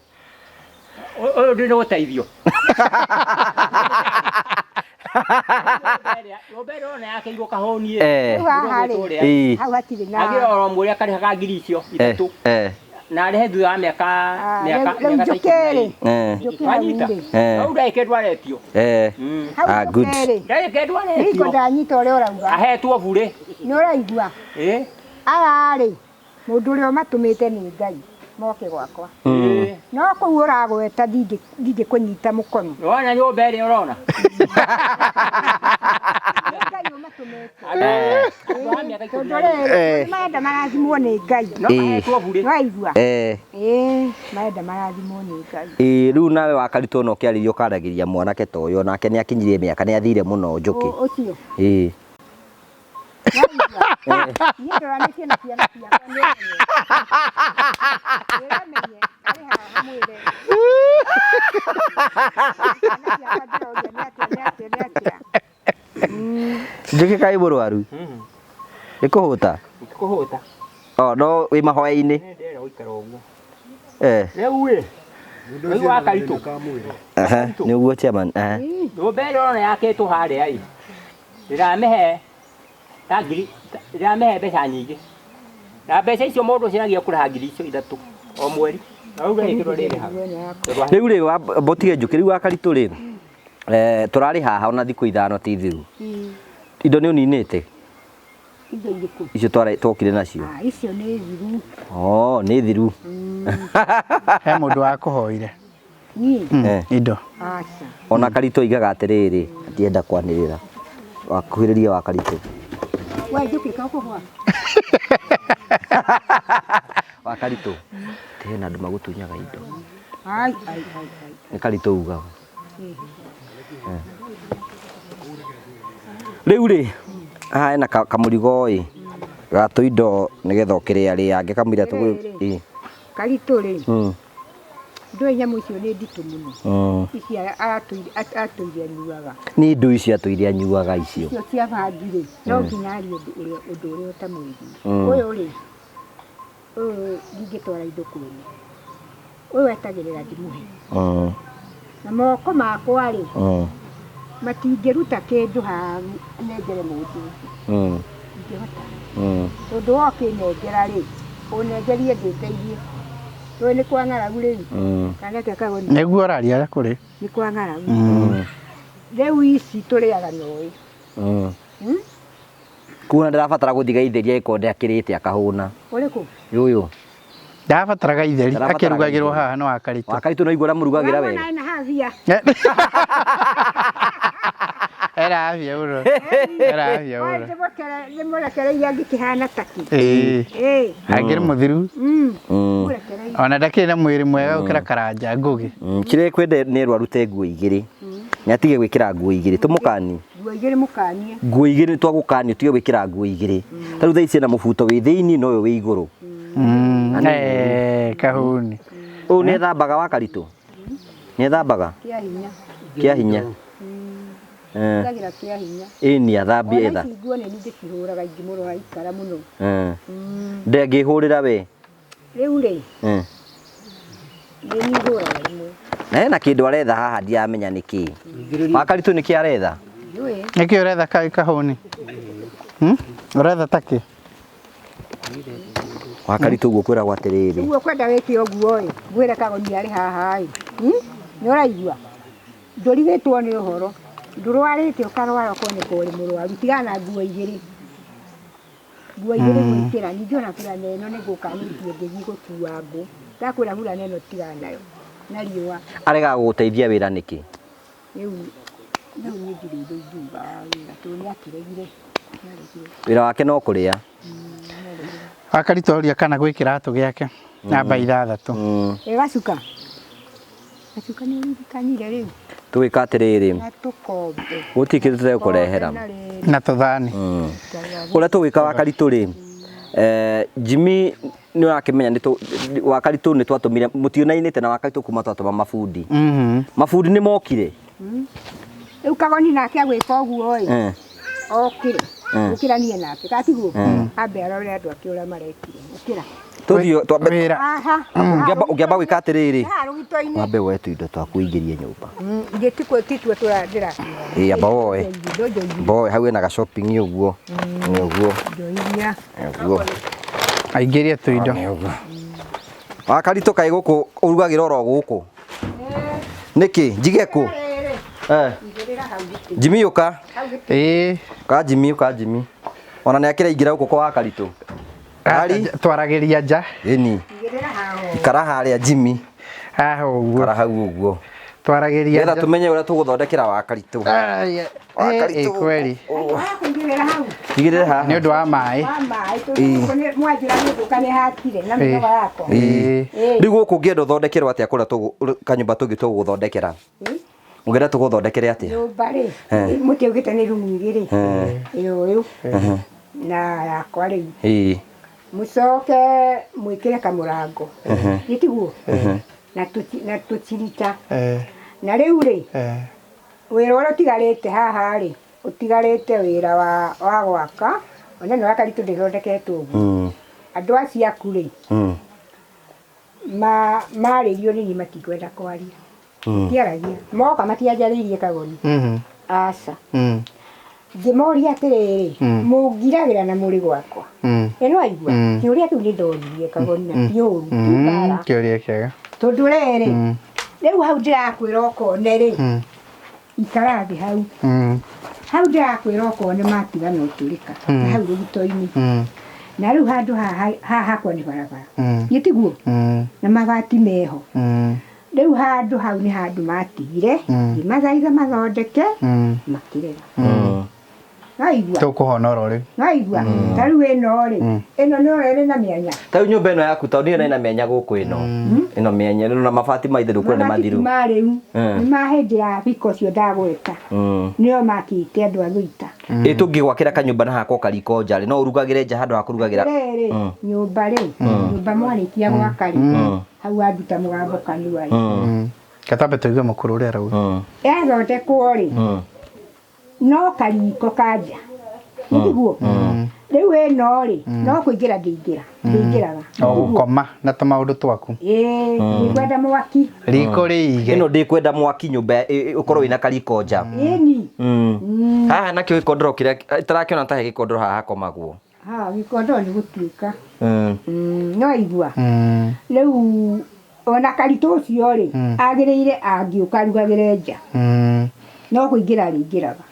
Ũyũ ndĩ nĩ gũteithio. Nyũmba ĩrĩa ũrona yakĩirwo Kahũni ĩ. Rĩu haha rĩ, hau hatirĩ na Agĩra oro mweri akarĩhaga ngiri icio ithatũ. Na arehe thutha wa mĩaka mĩaka rĩu mĩaka ta njũkĩ rĩ, ikũmi njũkĩ hau Wanyita? rĩ. Hau ndarĩ kĩndũ aretio. Hau Ah, good. njũkĩ rĩ. Ndarĩ kĩndũ Niko aretio. ndanyita ũrĩa ũrauga. Ahetwo burĩ. Nĩ ũraigua? Aya rĩ, mũndũ ũrĩa ũmatũmĩte nĩ Ngai moke gwakwa. No kũu ũragweta ndingĩkũnyita mũkono. Nĩwona nyũmba ĩrĩa ũrona? Nĩ Ngai ũmatũmĩte. Tondũ rĩrĩ, marenda marathimwo nĩ Ngai. No ahetwo burĩ. Nĩwaigua? Ĩĩ, marenda marathimwo nĩ Ngai. Ĩĩ, rĩu nawe wa Karitũ ona ũkĩarĩria ũkaragĩria mwanake ta ũyũ onake nĩ akinyirie mĩaka nĩ athire mũno Njũkĩ. Ũcio. Ĩĩ. Niĩ ndoranĩtie na ciana ciakwa nĩ ũmenye. Nĩũramenye, arĩ haha mwĩre. Ciana ciakwa ndĩroria nĩ atĩa, nĩ atĩa, nĩ atĩa. Njũkĩ kaĩ mũrwaru? Nĩ kũhũta? Kũhũta. O, no wĩ mahoya-inĩ? Nĩ ndĩrenda gũikara ũguo. Rĩu ĩ, rĩu wa Karitũ. Nĩ ũguo chairman. Nyũmba ĩrĩa ũrona yakĩtwo harĩa ĩ, ndĩramĩhe ta ngiri, ndĩramĩhe mbeca nyingĩ. Na mbeca icio mũndũ ũcio nĩagiye kũrĩha ngiri icio ithatũ o mweri. Na rĩu ndarĩ kĩndũ arĩrĩhaga. Rĩu rĩ, mbotige Njũkĩ, rĩu wa Karitũ rĩ, tũrarĩ haha ona thikũ ithano ti thiru. Indo nĩ ũninĩte? Indo irĩkũ? Icio twokire nacio. Icio nĩ thiru. Oh, nĩ thiru. He mũndũ wakũhoire. Niĩ? Indo. Aca. Ona Karitũ oigaga atĩrĩrĩ, ndienda kwanĩrĩra. Wakuhĩrĩria wa Karitũ. We Njũkĩ tokũgwa. Wa Karitũ. Hena andũ magũtunyaga indo. Ai ai ai ai. Nĩ Karitũ ugaga. Rĩu rĩ, haha hena kamũrigo ĩ, ga tũindo nĩgetha ũkĩrĩarĩange kamũira tũgũ. Karitũ rĩ. Ndũĩ nyamũ icio nĩ nditũ mũno. Ici atũire anyuaga. Nĩ ndũ icio atũire anyuaga icio. Icio cia bangi rĩ, no nginya arie ũndũ ũrĩa ũtamwĩgiĩ. Ũyũ rĩ, ũyũ ndingĩtwara indo kwene. Ũyũ etagĩrĩra ndĩmũhe. Na moko makwa rĩ, matingĩruta kĩndũ haha nengere mũndũ ũngĩ. Ndingĩhota. Tondũ wokĩnengera rĩ, ũnengerie ndĩteithie. Tũĩ nĩ kwa ng'aragu rĩu. Kana nĩkĩo kagoni? Nĩguo ũraria kũrĩ. Nĩ kwa ng'aragu. Rĩu ici tũrĩaga na ũyũ. Kuona ndĩrabatara gũthiĩ gaithĩria gĩkonde akĩrĩte akahũna. Ũrĩkũ? Ũyũ. Ndabataraga itheri, akĩrugagĩrwo haha nĩ wa Karitũ. Wa Karitũ no igua ũrĩa mũrugagĩra wega. Ena havia. Era havia mũno. Era havia mũno. Ndĩmũrekereirie angĩkĩhana taki. Ĩĩ. Angĩrĩ mũthiru. Ona ndakĩrĩ na mwĩrĩ mwega gũkĩra Karanja Ngũgĩ. Kĩrĩa kwenda nĩ erwo arute nguo igĩrĩ. Nĩ atige gwĩkĩra nguo igĩrĩ. Tũmũkanie. Nguo igĩrĩ mũkanie. Nguo igĩrĩ twagũkania ũtige gwĩkĩra nguo igĩrĩ. Ta rĩu thaa ici ena mũbuto wĩ thĩinĩ na ũyũ wĩ igũrũ. Kahuni. Ũyũ nĩ ethambaga wa Karitũ? Nĩ ethambaga? Kĩa hinya. Kĩa hinya. Eh. Hũthagĩra kĩa hinya. Ĩni athambie Ona etha. ici nguo nĩ niĩ ndĩcihũraga ingĩmũrora aikara mũno. Eh. Ndengĩhũrĩra we. Rĩu rĩ, Eh. nĩ niĩ hũraga imwe. Na hena kĩndũ aretha haha ndiramenya nĩ kĩ. Wakaritũ nĩ kĩ aretha? Ndiũĩ. Nĩkĩ ũretha kahũni? Ũretha takĩ? Wakaritũ ũguo kwĩragwo atĩrĩrĩ. Ũguo kwenda wĩke ũguo ĩ, ngwĩre kagoni arĩ haha ĩ. Nĩ ũraigua? Ndũrigĩtwo nĩ ũhoro. Ndũrwarĩte ũkarwara ũkoneka ũrĩ mũrwaru. Tigana na nguo igĩrĩ. Nguo igĩrĩ gwĩkĩra. Ningĩ ona burana ĩno nĩ ngũkanĩtie ngĩthiĩ gũkua ngũ. Ndakwĩra burana ĩno tigana nayo. Na riũa. Aregaga gũgũteithia wĩra nĩkĩ? Rĩu rĩu niĩ ndirĩ ũndũ ingiuga wa wĩra tondũ nĩ akĩregire. Nĩaregire. Wĩra wake no kũrĩa. Wakaritũ oria kana gwĩ kĩratũ gĩake namba 6. Ĩ gacuka. Gacuka nĩ ũririkanire rĩu. Tũgwĩka atĩrĩrĩ. Na tũkombe. Gũtirĩ kĩndũ tũtegũkũrehera. Na rĩrĩ. Na tũthani. Ũrĩa tũgwĩka Wakaritũ rĩ, Jimmy nĩ ũrakĩmenya nĩ Wakaritũ nĩ twatũmire mũtionainĩte na Wakaritũ kuma twatũma mabundi. Mabundi nĩ mokire. Rĩu kagoni nake agwĩka ũguo ĩ. Okire. Ũkĩranie nake katiguo. Ambe arore andũ ake ũrĩa marekire. Ũkĩra. Tũthiĩ twambe Wĩra. Aha. Ũngĩamba gwĩka atĩrĩrĩ. Haha rũgito-inĩ. Wambe woe tũindo twaku ũingĩrie nyũmba. Gĩtikuo tituo tũrandĩra. Ĩ amba woe. Indo indo Amba woe hau hena ga shopping ũguo. Nĩ ũguo. indo iria. Nĩ ũguo. Aingĩrie tũindo. Nĩ ũguo. Wakaritũ kaĩ gũkũ ũrugagĩra oro gũkũ? Nĩkĩ? Njige kũ? Rĩrĩ. Igĩrĩra hau gĩtĩ. Jimmy ũka. Hau gĩtĩ. Ĩĩ. Ka Jimmy ũka Jimmy. Ona nĩ akĩraingĩra gũkũ kwa Wakaritũ. Ari. Twaragĩria nja. Ĩni. Igĩrĩra hau. Ikara harĩa Jimmy. Haha ũguo. Ikara hau ũguo. Twaragĩria Nĩgetha nja. tũmenye ũrĩa tũgũthondekera Wakaritũ. Wakaritũ. Kweli. Kũigĩrĩra hau. Igĩrĩra haha. Nĩ ũndũ wa maĩ. Wa maĩ tondũ mwanjĩra nĩ ngũka nĩ hakire na mĩnoga yakwa. Ĩĩ. Ĩĩ. Rĩu gũkũ ũngĩenda ũthondekerwo atĩa kũrĩa kanyũmba tũngĩ tũgũgũthondekera? Ũngĩenda tũgũthondekere atĩa? Nyũmba rĩ, mũtiaugĩte nĩ rumu igĩrĩ. Ĩyo ũyũ. Na yakwa rĩu. Ĩĩ. Mũcoke mwĩkĩre kamũrango. Gĩtiguo? Na tũtirita. Na rĩu rĩ, wĩra ũrĩa ũtigarĩte haha rĩ, ũtigarĩte wĩra wa gwaka. Ona ĩno ya Karitũ ndĩthondeketwo ũguo. Andũ acio aku rĩ, marĩrio nĩ niĩ matikwenda kwaria. Matiaragia. Moka matianjarĩirie kagoni. Aca. Ngĩmoria atĩrĩrĩ, mũngiragĩra na mũrĩ gwakwa. Ĩ no aigua? Kĩũria kĩu nĩ ndoririe kagoni na ti ũru, ti mbara. Kĩũria kĩega. Tondũ rĩrĩ, rĩu hau ndĩrakwĩra ũkone rĩ, ikara thĩ hau. Hau ndĩrakwĩra ũkone matigana ũtũrĩka. Hau rũgito-inĩ. Na rĩu handũ haha hakwa nĩ barabara. Gĩtiguo? Na mabati meho. Rĩu handũ hau nĩ handũ matigire, ngĩmathaitha mathondeke, makĩrega. Waigua? Tũkũhonora rĩu. Waigua? Ta rĩu ĩno rĩ, ĩno nĩ ĩrĩ na mĩanya. Ta rĩu nyũmba ĩno yaku tondũ ĩno ĩna mĩanya gũkũ ĩno. Ĩno mĩanya ĩno na mabati ma ithe ndũkuona nĩ Mabati ti mathiru. ma rĩu. Nĩ ma hĩndĩ ya biko ũcio ndagweta. Nĩo makĩte andũ a Thũita. Ĩ tũngĩgwakĩra kanyũmba na hakwo kariko nja rĩ, no ũrugagĩre nja handũ ha kũrugagĩra. Rĩrĩ, nyũmba rĩ, nyũmba mwarĩkia gwaka rĩ, hau wanduta mũgambo kanua rĩ. Gatambe tũigue mũkũrũ ũrĩa arauga. Yathondekwo rĩ, no kariko kanja. Nĩguo? Rĩu ĩno rĩ, no kũingĩra ndĩingĩra, ndĩingĩraga. O gũkoma na tũmaũndũ twaku. Ĩĩ, ndikwenda mwaki. Riko rĩige. Ĩno ndĩkwenda mwaki nyũmba ũkorwo wĩna kariko nja. Ĩni. Haha nakĩo gĩkondoro kĩrĩa tarakĩona ta he gĩkondoro haha hakomagwo. Ha, gĩkondoro nĩ gũtuĩka. No igua. Rĩu ona Karitũ ũcio rĩ, agĩrĩire angĩũka arugagĩre nja. No kũingĩra rĩingĩraga.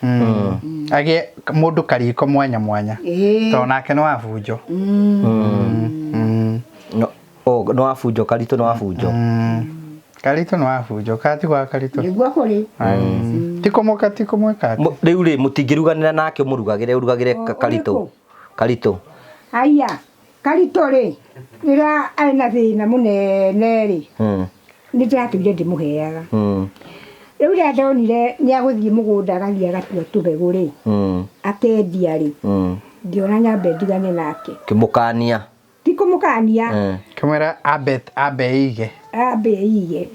Agĩe mũndũ kariko mwanya mwanya. Tondũ nake nĩ wabunjo. No wabunjo, Karitũ nĩ wabunjo. Karitũ nĩ wabunjo, kati gwa Karitũ. Nĩguo kũrĩ. Ti kũmũka, ti kũmwĩka atĩ. Rĩu rĩ, mũtingĩruganĩra nake ũmũrugagĩre, ũrugagĩre Karitũ. Karitũ. Aya, Karitũ rĩ, rĩrĩa arĩ na thĩna mũnene rĩ, nĩ ndĩratũire ndĩmũheaga. Rĩu rĩrĩa ndonire nĩ agũthiĩ mũgũnda agathiĩ agatua tũbegũ rĩ, akendia rĩ, ngĩona nyambe ndigane nake. Kĩmũkania. Ti kũmũkania. Kĩmwĩra ambe eige. Ambe eige.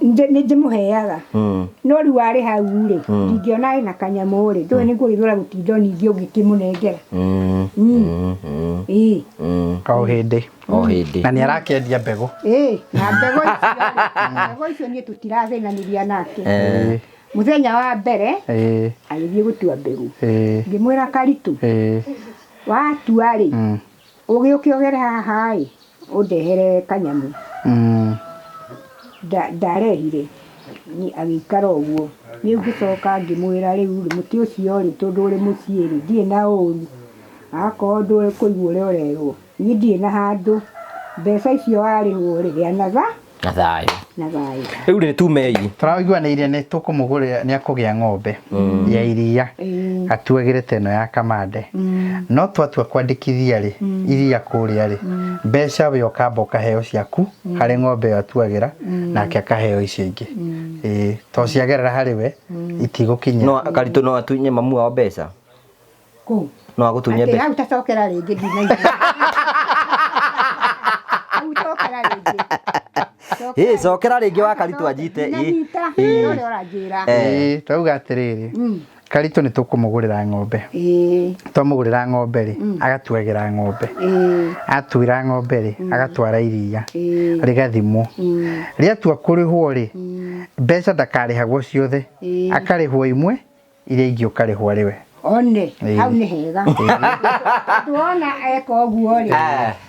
Nĩ ndĩmũheaga no rĩu arĩ hau rĩ ndingĩona ena kanyamũ rĩ ndũĩ nĩ ngũgĩthũra gũtinda ningĩ ũngĩkĩmũnengera. Ĩĩ. O hĩndĩ. O hĩndĩ. Na nĩ arakĩendia mbegũ. Ĩĩ, na mbegũ icio rĩ, mbegũ icio niĩ tũtirathĩnanĩria nake. Mũthenya wa mbere agĩthiĩ gũtua mbegũ. Ngĩmwĩra Karitũ, watua rĩ, ũgĩũke ũgere haha ĩ, ũndehere kanyamũ. Ndarehire, agĩikara ũguo. Rĩu ngĩcoka ngĩmwĩra rĩu rĩ, mũtĩ ũcio rĩ, tondũ ũrĩ mũciĩ rĩ, ndirĩ na ũru, akorwo ndũkũigua ũrĩa ũrerwo, niĩ ndirĩ na handũ, mbeca icio warĩhwo rĩ, gĩa na tha Na thayũ. Na thayũ. Rĩu rĩ tumei. Tũraiguanĩire nĩ tũkũmũgũrĩra nĩ akũgĩa ng'ombe ya iria atuagĩre ta ĩno ya Kamande. No twatua kwandĩkithia rĩ iria kũrĩa rĩ mbeca we ũkamba ũkaheo ciaku harĩ ng'ombe ĩyo atuagĩra nake akaheo icio ingĩ. Ĩĩ to ciagerera harĩ we itigũkinya. No Karitũ no atunye mamu wao mbeca. Kũ? No agũtunye Atĩ mbeca. hau tacokera rĩngĩ ndinaigua. Hau cokera rĩngĩ. Ĩ cokera rĩngĩ wa Karitũ anjite. Ĩ. Ndinanyita ũrĩa ũranjĩra. Ĩĩ twauga atĩrĩrĩ Karitũ nĩ tũkũmũgũrĩra ng'ombe. Ĩĩ. Twamũgũrĩra ng'ombe rĩ agatuagĩra ng'ombe. Ĩĩ. Atuĩra ng'ombe rĩ agatwara iria Ĩĩ. rĩgathimwo. Rĩatua kũrĩhwo rĩ mbeca ndakarĩhagwo ciothe akarĩhwo imwe iria ingĩ ũkarĩhwo arĩ we. One Ĩĩ. hau nĩ hega. Tondũ wona eka ũguo rĩ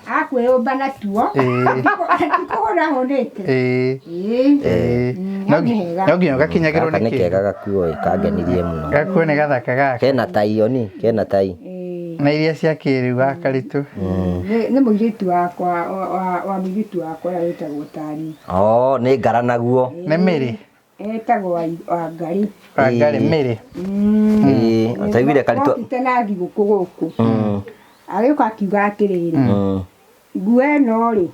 akwĩyũmba natuo ndikũhũra hũnĩte. Ĩĩ. Ĩĩ. Ĩĩ. Hau nĩ hega. No nginya ũgakinyagĩrwo Gaka nĩ nĩ kega kĩndũ. gakuo ĩ kangenirie mũno. Gakuo nĩ gathaka gaka. Kena tai oni, kena tai. Ĩĩ. Na iria cia kĩrĩu ga Karitũ. Nĩ mũirĩtu wakwa wa mũirĩtu wakwa ũrĩa wĩtagwo Tani. Oh, nĩ ngara naguo. Nĩ mĩrĩ. Etagwo Wangari. Wangari mĩrĩ. Ĩĩ, ũtaiguire Karitũ. Okĩte na thigũkũ gũkũ. Agĩũka akiuga atĩrĩrĩ, nguo ĩno rĩ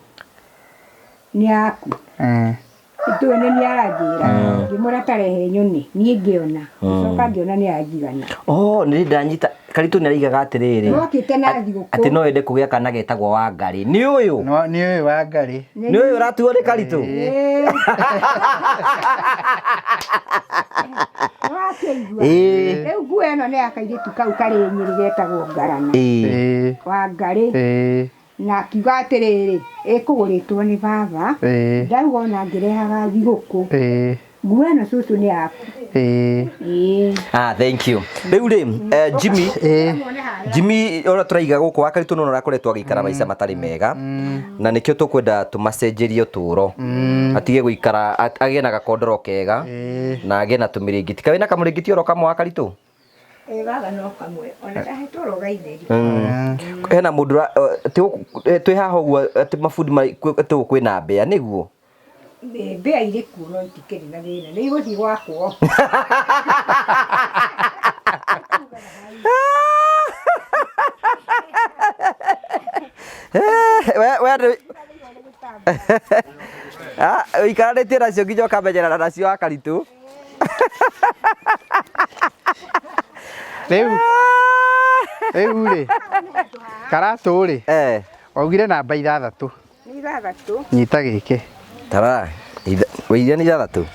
nĩ yaku. Ndũĩ nĩ niĩ aranjĩra. Ngĩmwĩra tarehe nyone, niĩ ngĩona. Ngĩcoka ngĩona nĩ yanjigana. Oh, nĩ ndanyita Karitũ nĩ araigaga atĩrĩrĩ. Okĩte na thigũkũ. Atĩ no ende kũgĩa kana getagwo Wangari. Nĩ ũyũ. Nĩ ũyũ Wangari. Nĩ ũyũ ũratuo nĩ Karitũ. Ĩĩ. Nĩwakĩigua? Ĩĩ. Rĩu nguo ĩno nĩ ya kairĩtu kau karĩ Nyĩrĩ getagwo Ngarana. Ĩĩ. Wangari. Ĩĩ. Na akiuga atĩrĩrĩ, ĩkũgũrĩtwo nĩ baba. Ĩĩ. Ndauga ona ngĩrehaga thigũkũ. Ĩĩ. Nguo ĩno cũcũ nĩ yaku. Ĩĩ. Ĩĩ. Ah, thank you. Rĩu rĩ, Jimmy, Jimmy ũrĩa tũraiga gũkũ wa Karitũ nĩ ũrakoretwo agĩikara maica matarĩ mega na nĩkĩo tũkwenda tũmacenjerie ũtũũro atige gũikara agĩe na gakondoro kega na agĩe na tũmĩrĩngĩti. Kaĩ wĩna kamũrĩngĩti oro kamwe wa Karitũ? Ĩĩ baba no kamwe ona ndahetwo oro gaitheri. Hena mũndũ twĩ haha ũguo atĩ mabundi atĩ gũkũ kwĩna mbĩa nĩguo? Mbĩa irĩ kuo no itikĩrĩ na thĩna nĩ igũthiĩ gwakwo. We ũikaranĩtie nacio nginya ũkamenyerana nacio wa Karitũ. Rĩu rĩu rĩ Karatũ rĩ waugire namba 6. Nĩ 6. Nyita gĩkĩ. Tara, waigire nĩ 6?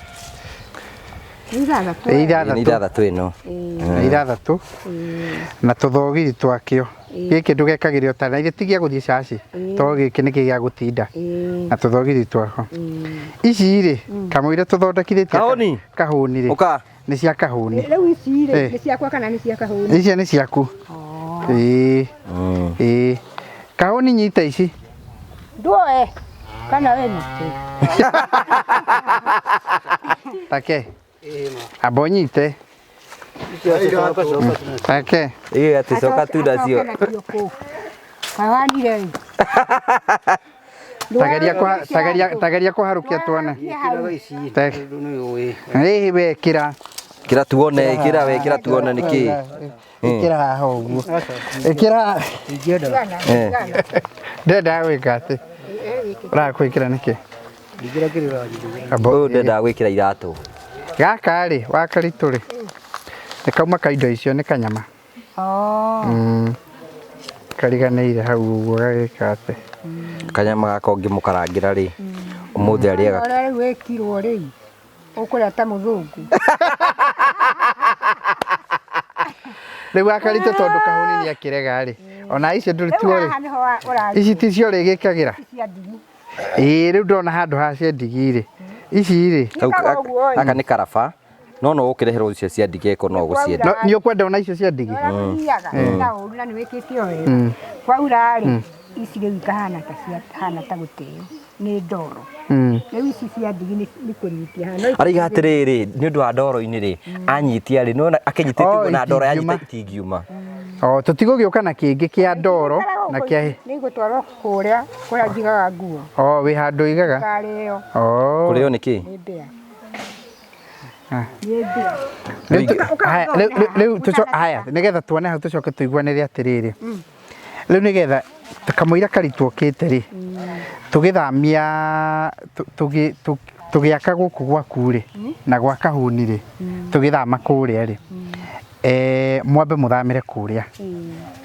Nĩ 6. Nĩ 6. Nĩ 6 ĩno. Nĩ 6. Na tũthogiri twakĩo. Gĩkĩ ndũgekagĩre ũtana, na ithe ti gĩa gũthiĩ caci, to gĩkĩ nĩkĩ gĩa gũtinda. Na tũthogiri twako. Ici rĩ, kamũira tũthondekithĩtie Kahũni? Kahũni rĩ. Ũka. Nĩ cia kahũni. Rĩu ici rĩ, Eh. nĩ ciakwa kana nĩ cia kahũni? Icio nĩ ciaku. Ĩĩ. Ĩĩ. Kahũni nyita ici. Nduoe kana wĩna kĩ? Take. Amba ũnyite. Take. Ĩĩ atĩ coka tu nacio. Kawanire ĩ. Tageria kũharũkia tuone. Ĩĩ we kĩra. Kĩra tuone, kĩra we, kĩra tuone nĩ kĩ. Ĩkĩra haha ũguo. Ĩkĩra. Ndendaga gwĩka atĩ. Ũraga kwĩkĩra nĩkĩ? Ũyũ ndendaga gwĩkĩra iratũ. Gaka rĩ, wa Karitũ rĩ, nĩ kauma ka indo icio nĩ kanyama. Kariganĩire hau ũguo gagĩka atĩ. Kanyama gaka ũngĩmũkarangĩra rĩ, ũmũthĩ arĩaga. Ũrĩa rĩu wĩkirwo rĩ. Ũkũrĩa ta mũthũngũ. Rĩu akaritũ tondũ kahũni nĩ akĩrega rĩ. Ona icio ndũrĩ Rĩu tuo rĩ. haha nĩho ũrathi Ici ticio rĩgĩkagĩra. cia ndigi. Ĩĩ rĩu ndona handũ ha cia ndigi rĩ. Ici rĩ. Kau- Nĩkaga ũguo ĩ. Gaka nĩ karaba no no ũkĩreherwo icio cia ndigi ĩko no ũgũcienda. No nĩ ũkwenda ona icio cia ndigi? Ũrĩa gũthiaga na ũru na nĩ wĩkĩte o wega. Kwaura rĩ, ici rĩu ikahana ta ciahana ta gũteo nĩ ndoro. Rĩu ici cia ndigi nĩ kũnyitia haha. No ici Araiga atĩrĩrĩ nĩ ũndũ wa ndoro-inĩ rĩ anyitia rĩ nĩwona akĩnyitĩte Oh, ũguo na ndoro yanyita itingiuma. itingiuma. O tũtigũgĩũka na kĩngĩ kĩa ndoro na kĩa nĩ igũtwarwo kũrĩa kũrĩa njigaga nguo. O wĩ handũ ũigaga. Karĩo O. Kũrĩo nĩ kĩ? nĩ mbĩa. Ah. Nĩ mbĩa. Rĩu Ũka- haya, ũka- rĩu haya nĩgetha tuone hau tũcoke tũiguanĩre atĩrĩrĩ. Rĩu nĩgetha kamũira karitũ okĩte rĩ tũgĩthamia tũgĩaka gũkũ gwaku rĩ na gwa kahũni rĩ tũgĩthama kũrĩa rĩ mwambe mũthamĩre kũrĩa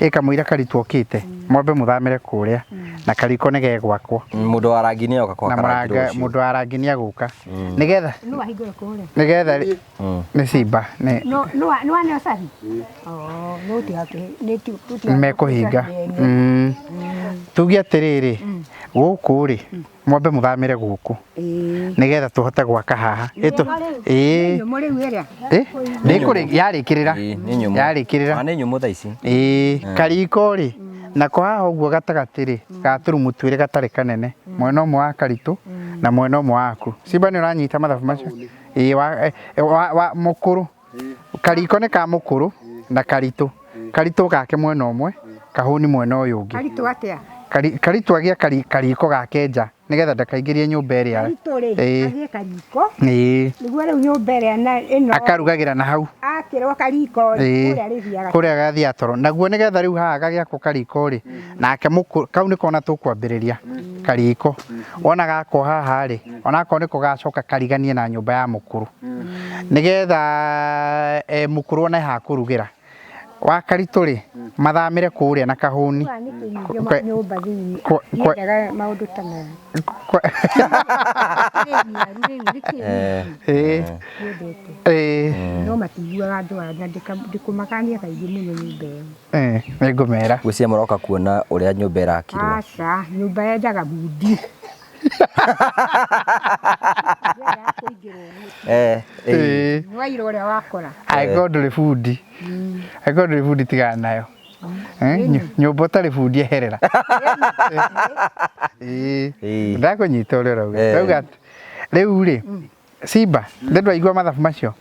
ĩ kamũira karitũ okĩte mwambe mũthamĩre kũrĩa na kariko nĩ gegwakwo Mũndũ wa rangi nĩ oka na kwa karangi mũranga rũciũ. mũndũ wa rangi nĩ agũka nĩgetha Nũ ahingũre kũrĩa? nĩgetha nĩ simba nĩ Nũ aneo cabi? Oh, nũ tigakĩ nĩ tu mekũhinga. Tuge atĩrĩrĩ gũkũ rĩ mwambe mũthamĩre gũkũ nĩgetha tũhote gwaka haha. Ĩĩ Nyũmũ rĩu ĩrĩa. ndĩkũrĩ yarĩkĩrĩra Ĩĩ, nĩ nyũmũ. yarĩkĩrĩra. Ah, nĩ nyũmũ thaa ici. Ĩĩ kariko rĩ nako haha ũguo gatagatĩ rĩ gatũrumu twĩrĩ gatarĩ kanene mwena ũmwe wa karitũ na mwena ũmwe waku. Simba nĩ ũranyita mathabu macio? Ĩĩ wa mũkũrũ kariko nĩ ka mũkũrũ na karitũ. Karitũ gake mwena ũmwe kahũni mwena ũyũ ũngĩ. Karitũ atĩa? Karitũ agĩa kariko gake nja nĩgetha ndakaingĩrie nyũmba ĩrĩa. Karitũ rĩ, Ĩĩ. agĩe kariko. Ĩĩ. Nĩguo rĩu nyũmba ĩrĩa na ĩno Akarugagĩra na hau. akĩrwo kariko rĩ, Ĩĩ. kũrĩa rĩthiaga. Kũrĩa gathiaga toro. Naguo nĩgetha rĩu haha gagĩakwo kariko rĩ, nake mũkũrũ kau nĩko ona tũkwambĩrĩria kariko. Wona gakwo haha rĩ, onakorwo nĩko gacoka kariganie na nyũmba ya mũkũrũ. Nĩgetha mũkũrũ one ha kũrugĩra. Wa karitũ rĩ, mathamĩre kũrĩa na kahũni. Haha nĩ kĩnyingĩ nyũmba thĩinĩ. Ndiendaga maũndũ ta maya. Ĩĩ. Ĩĩ. No matiguaga andũ aya na ndĩkũmakania kaingĩ mũno nyũmba ĩyo. Nĩngũmera. Ngwĩciria mũroka kuona ũrĩa nyũmba ĩrakirwo. Aca, nyũmba yendaga bundi. Ĩĩ. Nĩwaira ũrĩa wakora. Angĩkorwo ndũrĩ bundi. Angĩkorwo ndũrĩ bundi tigana nayo. Nyũmba ũtarĩ bundi eherera. Ĩĩ. Ndakũnyita ũrĩa ũrauga. Ndauga rĩu rĩ Simba, nĩ ndwaigua mathabu macio?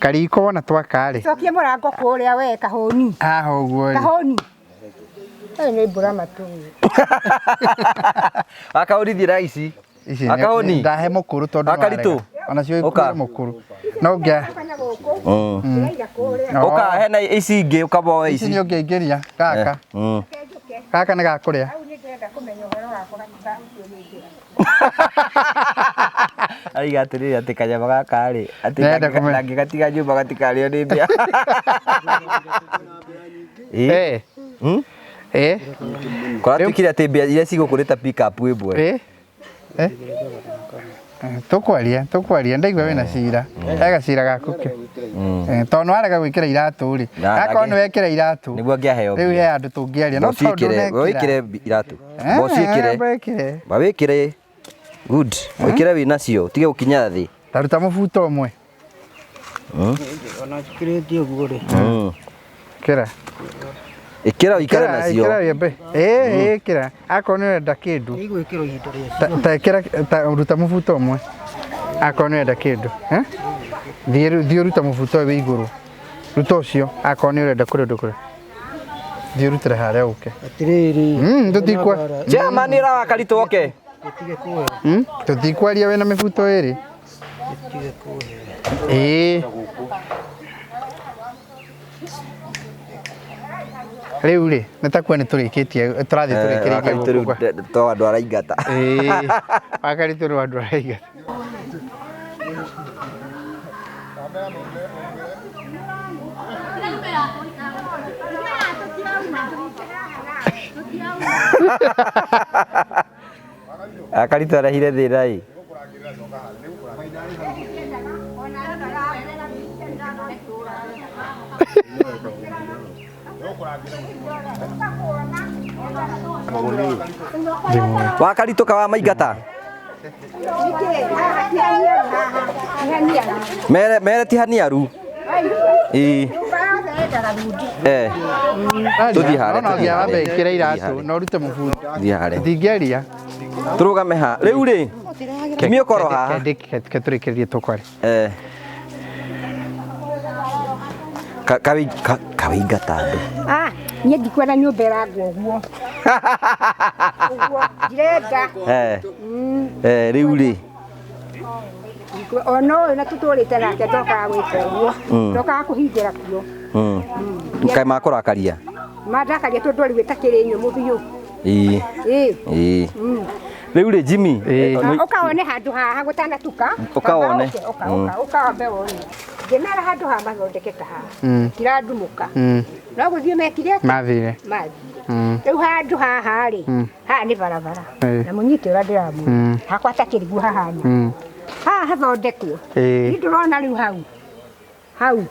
Kariko wona twaka rĩ. Cokia mũrango kũrĩa we kahũni. Haha ũguo rĩ. Kahũni. Ĩyo nĩ mbura matũ. Akahũni thiĩ ici. Ici Akahũni. ndahe mũkũrũ tondũ Akaritũ. Onacio Ũka. ikũrũ mũkũrũ. No ngĩa. Ũka hena ici ingĩ ũkamoe Ici ici. nĩ ũngĩaingĩria gaka. Gaka nĩ gakũrĩa. Hau nĩ ndĩrenda kũmenya ũhoro wakwa gatiga ũcio nĩ njĩra. Araiga atĩrĩrĩ atĩ kanyama gaka rĩ atĩ Ndĩrenda kũmenya. ndangĩgatiga nyũmba gatikarĩo nĩ mbĩa. Eh. Eh. Kũratuĩkire atĩ mbĩa iria cigũkũrĩta pick up ĩmwe. Eh. Tũkwaria, tũkwaria ndaigua wĩna cira. He gacira gaku ke. Tondũ nĩwarega gwĩkĩra iratũ rĩ. Akorwo nĩ wekĩra iratũ. Nĩguo angĩaheo. Rĩu he handũ tũngĩaria. No tondũ wĩkĩre ndũnekĩra. iratũ. Boss wĩkĩre. Wĩkĩre. Ba wĩkĩre. Good. Wĩkĩre wĩ nacio utige gũkinya thĩ. Taruta mũbuto ũmwe. Ona njĩkĩrĩte ũguo rĩ. Kĩra. Ĩkĩra ũikare nacio. Ĩkĩra wĩambe. Ĩĩ ĩkĩra. Akorwo nĩ ũrenda kĩndũ. Igwĩkĩrwo ihinda rĩa Ta ĩkĩra ta ruta mũbuto ũmwe. Akorwo nĩ ũrenda kĩndũ. Thiĩ rĩu thiĩ ũrute mũbuto ũyũ wĩ igũrũ. Ruta ũcio akorwo nĩ ũrenda kũrĩa ũndũ kũrĩa. Thiĩ ũrutĩre harĩa ũke. Atĩrĩrĩ. Tũtikwa. Chairman ĩra wa Karitũ oke. Gĩtige kũhe. Tũtikwaria wĩna mĩbuto ĩrĩ. Gĩtige kũhe. Ĩĩ. Rĩu rĩ nĩ ta kuo nĩ tũrĩkĩtie tũrathiĩ tũrĩkĩrĩirie gũkũ kwa. To andũ araingata. Ĩĩ. Wa Karitũ rĩu andũ araingata. Akaritũ arehire thĩna ĩ. Wa Karitũ ka wa maingata Nĩkĩ haha ti haniaru haha ti haniaru. Mere mere ti haniaru. Ĩĩ. Nyũmba yothe yendaga thundi. Eh. Tũthiĩ harĩa, No tũthiĩ nginya wambe harĩa. ĩkĩre Tũthiĩ iratũ harĩa. na ũrute mũbuto. Tũthiĩ harĩa. Ndingĩaria. Tũrũgame ha. Rĩu rĩ. Jimmy ũkorwo haha. Ke tũrĩkĩrĩrie tũkware. Eh. Kawaingata andũ. Ah, niĩ ndikwenda nyũmba ĩrangwo ũguo. Ũguo ndirenda. Eh. Eh, rĩu rĩ. Ona ũyũ na tũtũrĩte nake ndokaga gwĩka ũguo. Ndokaga kũhingũra kuo. Kaĩ makũrakaria? Mandakaria tondũ rĩu ĩtakĩrĩ nyũmũ biũ. Ĩĩ. Ĩĩ. Ĩĩ. Rĩu rĩ Jimmy. Ĩĩ. Ũka wone handũ haha gũtanatuka. Ũka wone. Ũka ũka ũka wambe wone. Ngĩmera handũ haha mathondeke ta haha. Tirandumũka. No gũthiĩ mekire atĩa? Mathire. Mathire. Rĩu handũ haha rĩ, haha nĩ barabara. Ĩĩ. Na mũnyite ũrĩa ndĩramwĩra. Hakwa takĩrĩ guo hahana. Haha hathondekwo. Ĩĩ. Nĩ ndĩrona rĩu hau. Hau.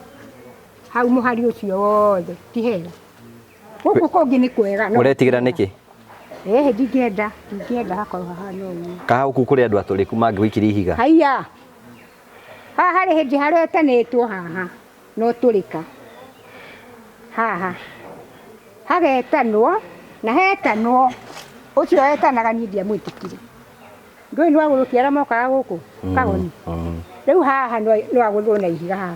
Hau mũhari ũcio wothe ti hega. Gũkũ kũngĩ nĩ kwega. no- Ũretigĩra nĩkĩ? Ĩĩ ndingĩenda, ndingĩenda hakorwo hahana ũguo. Kaha gũkũ kũrĩ andũ atũrĩku mangĩgũikĩria ihiga. Haiya. Haha harĩ hĩndĩ haretanĩtwo haha no tũrĩka. Haha. Hagetanwo na hetanwo ũcio etanaga niĩ ndiamwĩtĩkire. Ndũĩ nĩ wagũrũkia arĩa mokaga gũkũ kagoni. Rĩu haha no agũthwo na ihiga haha.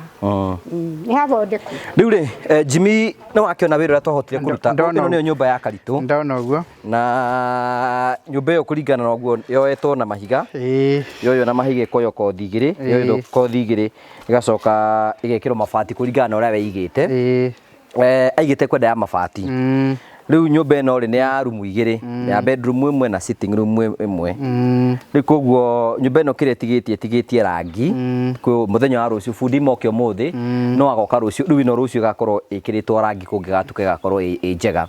Nĩ hathondekwo. Rĩu rĩ, Jimmy nĩ wakĩona wĩra ũrĩa twahotire kũruta. Ndona Ĩno nĩyo nyũmba ya Karitũ. Ndona ũguo. Na nyũmba ĩyo kũringana na ũguo yoetwo na mahiga. Ĩĩ. Yoywo na mahiga ĩkoywo kothi igĩrĩ, yoywo kothi igĩrĩ ĩgacoka ĩgekĩrwo mabati kũringana na ũrĩa we aigĩte. Ĩĩ. Aigĩte kwenda ya mabati. Rĩu nyũmba ĩno rĩ nĩ ya rumu igĩrĩ, ya bedroom ĩmwe na sitting room ĩmwe. Rĩu koguo nyũmba ĩno kĩrĩa ĩtigĩtie ĩtigĩtie rangi. Kwĩ mũthenya wa rũciũ bundi moke ũmũthĩ no agoka rũciũ, rĩu ĩno rũciũ ĩgakorwo ĩkĩrĩtwo rangi kũngĩgatuka ĩgakorwo ĩ njega.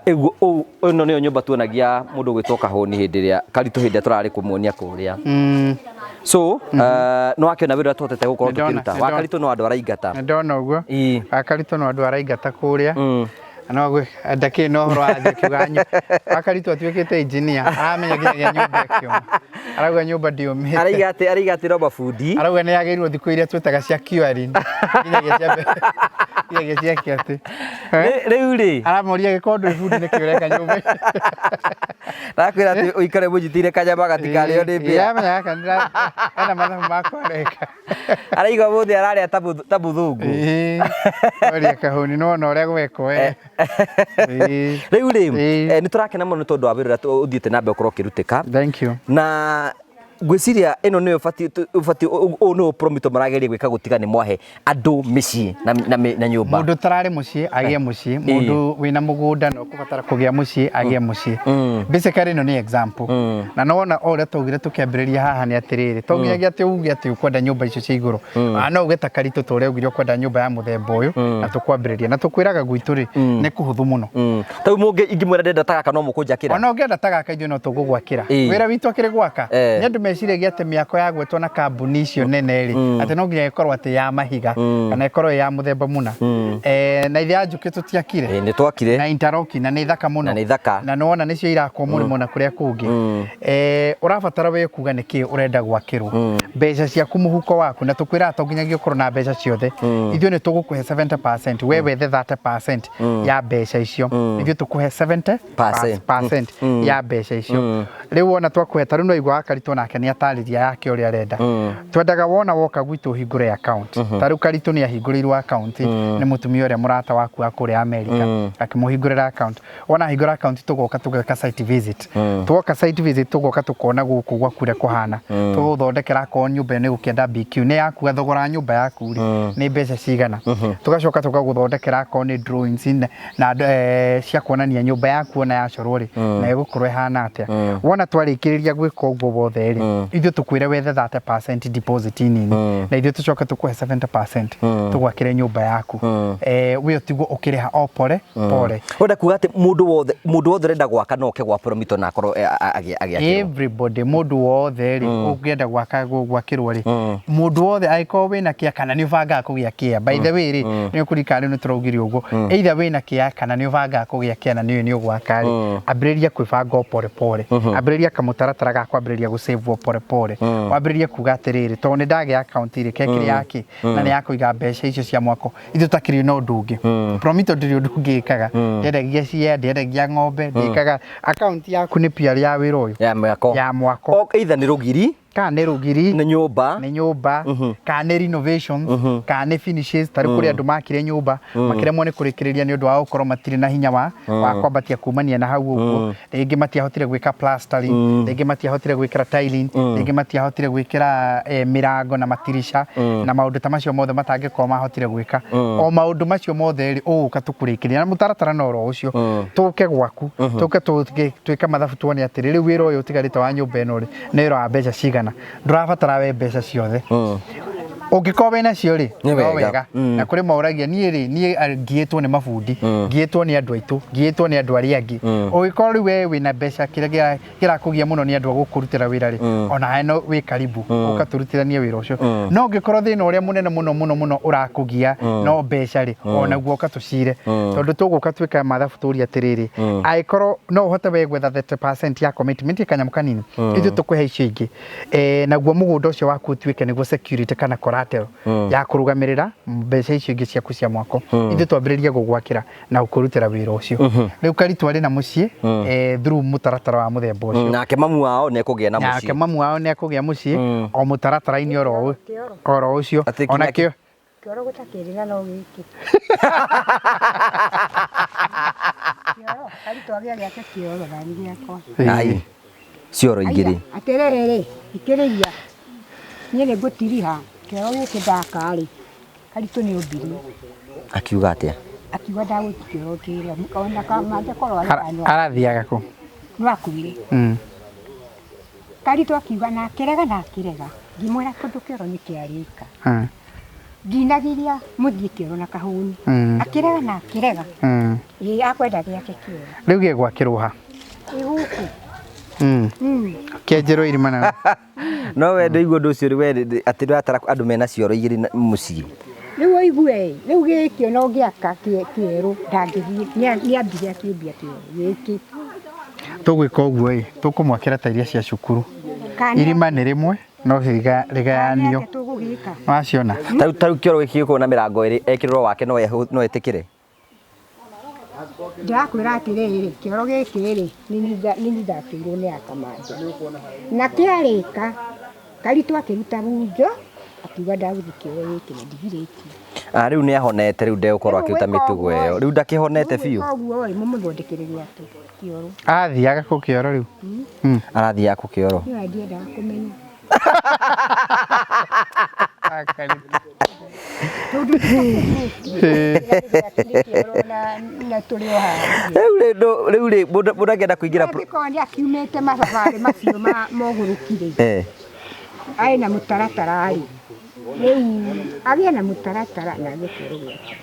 Ĩguo ĩno nĩyo nyũmba tuonagia mũndũ ũgwĩtwo Kahũni hĩndĩ ĩrĩa Karitũ hĩndĩ ĩrĩa tũrarĩ kũmuonia kũrĩa. So no akĩona wĩra ũrĩa tũhotete gũkorwo tũkĩruta. Wa Karitũ no andũ araingata. Ndona ũguo. Ĩĩ. Wa Karitũ no andũ araingata kũrĩa. No ndakĩrĩ na ũhoro wa athiĩ akiuga wa Karitũ atuĩkĩte engineer aramenya nginyagia nyũmba ĩkĩũma. Arauga nyũmba ndĩũmĩte. Araiga atĩ no mabundi. Arauga nĩ yagĩrĩirwo thikũ iria twĩtaga cia curing. Nginyagia cia nginyagia cia kĩatĩ. Rĩu rĩ. Aramoria gĩkorwo ndũrĩ bundi nĩkĩ ũreka nyũmba. Ndakwĩra atĩ ũikare mũnyitĩire kanyama gatikarĩo nĩ mbĩa. Amenya gaka ena mathabu ma kwareka. Araiga ũmũthĩ ararĩa ta mũthũngũ. Oria Kahũni nĩwona ũrĩa gwekwo we. Rĩu rĩ, nĩ tũrakena mũno nĩ tondũ wa wĩra ũrĩa ũthiĩte na mbere ũkorwo ũkĩrutĩka. Thank you. Na ngwĩciria ĩno nĩyo ũbatiĩ ũũ nĩguo Promito marageria gwĩka gũtiga nĩ mwahe andũ mĩciĩ na nyũmba. Mũndũ ũtararĩ mũciĩ agĩe mũciĩ, mũndũ wĩna mũgũnda na ũkũbatara kũgĩa mũciĩ agĩe mũciĩ. Basically ĩno nĩ example. Na nĩwona o ũrĩa twaugire tũkĩambĩrĩria haha nĩ atĩrĩrĩ, to nginyagia atĩ uge atĩ ũkwenda nyũmba icio cia igũrũ. No uge ta Karitũ ta ũrĩa augire ũkwenda nyũmba ya mũthemba ũyũ na tũkwambĩrĩria. Na tũkwĩraga gwitũ rĩ, nĩ kũhũthũ mũno. Ta rĩu ingĩmwĩra ndĩrenda ta gaka no mũkũnjakĩra? Ona ũngĩenda ta gaka ithuĩ no tũgũgwakĩra. Wĩra witũ akĩrĩ gwaka. Nĩ andũ meciragia atĩ mĩako ya gwetwo na kambuni icio nene rĩ, atĩ no nginya ĩkorwo atĩ ya mahiga kana ĩkorwo ĩ ya mũthemba mũna. Na ithe ya njũkĩ tũtiakire. Nĩ twakire. Na interlock na nĩ thaka mũno. Na nĩ thaka. Na nĩwona nĩcio irakwo mũrĩmo na kũrĩa kũngĩ. Ũrabatara we kuga nĩkĩ ũrenda gwakĩrwo. Mbeca ciaku mũhuko waku na tũkwĩraga to nginyagia ũkorwo na mbeca ciothe. Ithuĩ nĩ tũgũkũhe 70%, we wethe 30% ya mbeca icio. Ithuĩ tũkũhe 70% ya mbeca icio. Rĩu wona twakũhe ta rĩu no igua wa Karitũ nake nĩ atarĩria yake ũrĩa arenda. Twendaga wona woka gwitũ ũhingũre account. Ta rĩu Karitũ nĩ ahingũrĩirwo account nĩ mũtumia ũrĩa mũrata waku wa kũrĩa America akĩmũhingũrĩra account. Wona ahingũra account tũgoka tũgeka site visit. Twoka site visit tũgoka tũkona gũkũ gwaku ũrĩa kũhana. Tũgũthondekera akorwo nyũmba ĩyo nĩ gũkĩenda BQ nĩ yaku thogora wa nyũmba yaku rĩ nĩ mbeca cigana. Tũgacoka tũgagũthondekera akorwo nĩ drawings na cia kuonania nyũmba yaku ona yacorwo rĩ na ĩgũkorwo ĩhana atĩa. Wona twarĩkĩrĩria gwĩka ũguo wothe rĩ rĩ, ithuĩ tũkwĩre wethe 30% deposit nini, na ithuĩ tũcoke tũkũhe 70% tũgwakĩre nyũmba yaku. We ũtigwo ũkĩrĩha o pore pore. Ũrenda kuga atĩ mũndũ wothe ũrenda gwaka no oke gwa Promito na akorwo agĩakĩrwo? Everybody, mũndũ wothe rĩ ũngĩenda gwaka, gwakĩrwo rĩ, mũndũ wothe angĩkorwo wĩna kĩa kana nĩ ũbangaga kũgĩa kĩa, by the way rĩ, nĩ ũkũririkana rĩu nĩ tũraugire ũguo, either wĩna kĩa kana nĩ ũbangaga kũgĩa kĩa na nĩ ũgwaka rĩ, ambĩrĩria kwĩbanga o pore pore, ambĩrĩria kamũtaratara ga kwambĩrĩria gũsave o pore pore, wambĩrĩrie kuga atĩrĩrĩ, tondũ nĩ ndagĩa account rĩ, kekĩrĩ yake na nĩ ya kũiga mbeca icio cia mwako. Ithuĩ tũtakĩrĩ na ũndũ ũngĩ, Promito ndĩrĩ ũndũ ũngĩ ĩkaga, ndĩendagia cia, ndĩendagia ng'ombe, ndĩkaga. Account yaku nĩ pure ya wĩra ũyũ. Ya mwako. Ya mwako. O either nĩ rũgiri, kana nĩ rũgiri, nĩ nyũmba, nĩ nyũmba, kana nĩ renovations, kana nĩ finishes. Ta rĩu kũrĩ andũ makire nyũmba makĩremwo nĩ kũrĩkĩrĩria nĩ ũndũ wa gũkorwo matirĩ na hinya wa kwambatia kumania na hau ũguo. Rĩngĩ matiahotire gwĩka plastering, rĩngĩ matiahotire gwĩkĩra tiling, rĩngĩ matiahotire gwĩkĩra mĩrango na matirisha na maũndũ ta macio mothe matangĩkorwo mahotire gwĩka. O maũndũ macio mothe rĩ, ũgũka tũkũrĩkĩria na mũtaratara no oro ũcio, tũke gwaku, tũke twĩke mathabu, tuone atĩrĩ, rĩu wĩra ũyũ ũtigarĩte wa nyũmba ĩno rĩ, nĩ wĩra wa mbeca cigana. Ndũrabatara we mbeca ciothe. Ũngĩkorwo wĩna cio rĩ, Nĩ no wega. wega. Na kũrĩ maũragia, niĩ rĩ, niĩ ngiĩtwo nĩ mabundi, ngiĩtwo nĩ andũ aitũ, ngiĩtwo nĩ andũ arĩa angĩ. Ũngĩkorwo rĩu we wĩna mbeca, kĩrĩa kĩrakũgia mũno nĩ andũ a gũkũrutĩra wĩra rĩ, ona no wĩ karibu ũka tũrutithanie wĩra ũcio. No ũngĩkorwo thĩna ũrĩa mũnene mũno mũno mũno ũrakũgia no mbeca rĩ, onaguo ũka tũcire, tondũ tũgũka twĩka mathabu tũrie atĩrĩrĩ, angĩkorwo no ũhote we gwetha 30% ya commitment, kanyamũ kanini, ithuĩ tũkũhe icio ingĩ. Naguo mũgũnda ũcio waku ũtuĩke nĩguo security kana collateral ya kũrũgamĩrĩra mbeca icio ingĩ ciaku cia mwako. Ithuĩ twambĩrĩrie gũgwakĩra na gũkũrutĩra wĩra ũcio. Rĩu Karitũ arĩ na mũciĩ through mũtaratara wa mũthemba ũcio. Nake mamu wao nĩ ekũgĩa na Nake mũciĩ. Mamu wao nĩ akũgĩa mũciĩ o mũtaratara-inĩ oro ũcio. Atĩ Ona kĩo Kĩoro gũtakĩrĩ na no gĩkĩ kĩoro Karitũ agĩa gĩake kĩoro na nĩ gĩakwa. Ai, cioro igĩrĩ. Atĩrĩrĩ, ikĩrĩria, niĩ nĩ ngũtiriha kĩoro gĩkĩ ndaka rĩ, Karitũ nĩ ũmbirie. Akiuga atĩa? Akiuga ndagũti kĩoro kĩrĩa ona kamande korwo arĩ kanua. Arathiaga kũ? No akuire. Karitũ akiuga na akĩrega na akĩrega, ngĩmwĩra tondũ kĩoro nĩ kĩarĩka, ndinagiria mũthiĩ kĩoro na kahũni. Akĩrega na akĩrega. Ĩ akwenda gĩake kĩoro. Rĩu gĩgwakĩrwo ha? Ĩ gũkũ. Kĩenjerwo irima na No we ndũigua ũndũ ũcio rĩ, we atĩ ndũratara andũ mena cioro igĩrĩ mũciĩ. Rĩu ũigue, rĩu gĩkĩ ona ũngĩaka kĩerũ ndangĩthiĩ. Nĩ ambire akĩũmbia kĩoro gĩkĩ. Tũgwĩka ũguo ĩ, tũkũmwakĩra ta iria cia cukuru. Kana Irima nĩ rĩmwe no rĩgayanio. Kana tũgũgĩka. Waciona. Tarĩu kĩoro gĩkĩ gĩkoragwo na mĩrango ĩrĩ, ekĩrĩrwo wake no etĩkĩre? Ndĩrakwĩra atĩrĩrĩ, kĩoro gĩkĩ rĩ, nĩ niĩ ndakĩirwo nĩ akamande na kĩarĩka, Karitũ akĩruta bunjo akiuga ndagũthiĩ kĩoro gĩkĩ na ndigirĩtie. Ah, rĩu nĩ ahonete, rĩu ndegũkorwo akĩruta mĩtugo ĩyo, rĩu ndakĩhonete biũ. Ũguo ĩ, mũmũthondekere gĩake kĩoro. Athiaga kũ kĩoro rĩu? Arathiaga kũ kĩoro? Nĩwe ndiendaga kũmenya. Tondũ kĩoro na tũrĩ o haha. Rĩu rĩ rĩu rĩ, mũndũ angĩenda kũingĩra Angĩkorwo nĩ akiumĩte mababarĩ macio mogũrũki rĩ, arĩ na mũtaratara rĩ, rĩu agĩe na mũtaratara na agĩe kĩoro gĩake.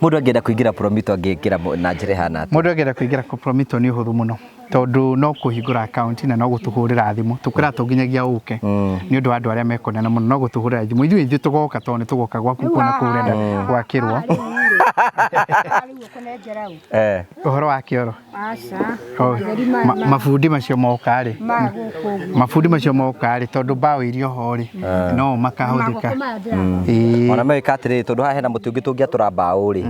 Mũndũ angĩenda kũingĩra Promito angĩingĩra na njĩra ĩhana atĩa? Mũndũ angĩenda kũingĩra Promito nĩ ũhũthũ mũno, tondũ no kũhingũra akaunti na no gũtũhũrĩra thimũ. Tũkwĩra to nginyagia ũke, nĩ ũndũ wa andũ arĩa mekũnene mũno, no gũtũhũrĩra thimũ, ithuĩ tũgoka, tondũ nĩ tũgoka gwaku kuona kũu ũrenda gwakĩrwo. Rĩu ũkũnengera ũ? Ũhoro wa kĩoro? Aca. Oh, Matheri mabundi macio moka rĩ, ma gũkũ ũguo. Mabundi macio moka rĩ, tondũ mbaũ iria ho rĩ, no makahũthĩka. Magoko maya ndĩra Ona mewĩka atĩrĩrĩ, tondũ haha hena mũtĩ ũngĩ tũngĩatũra mbaũ rĩ,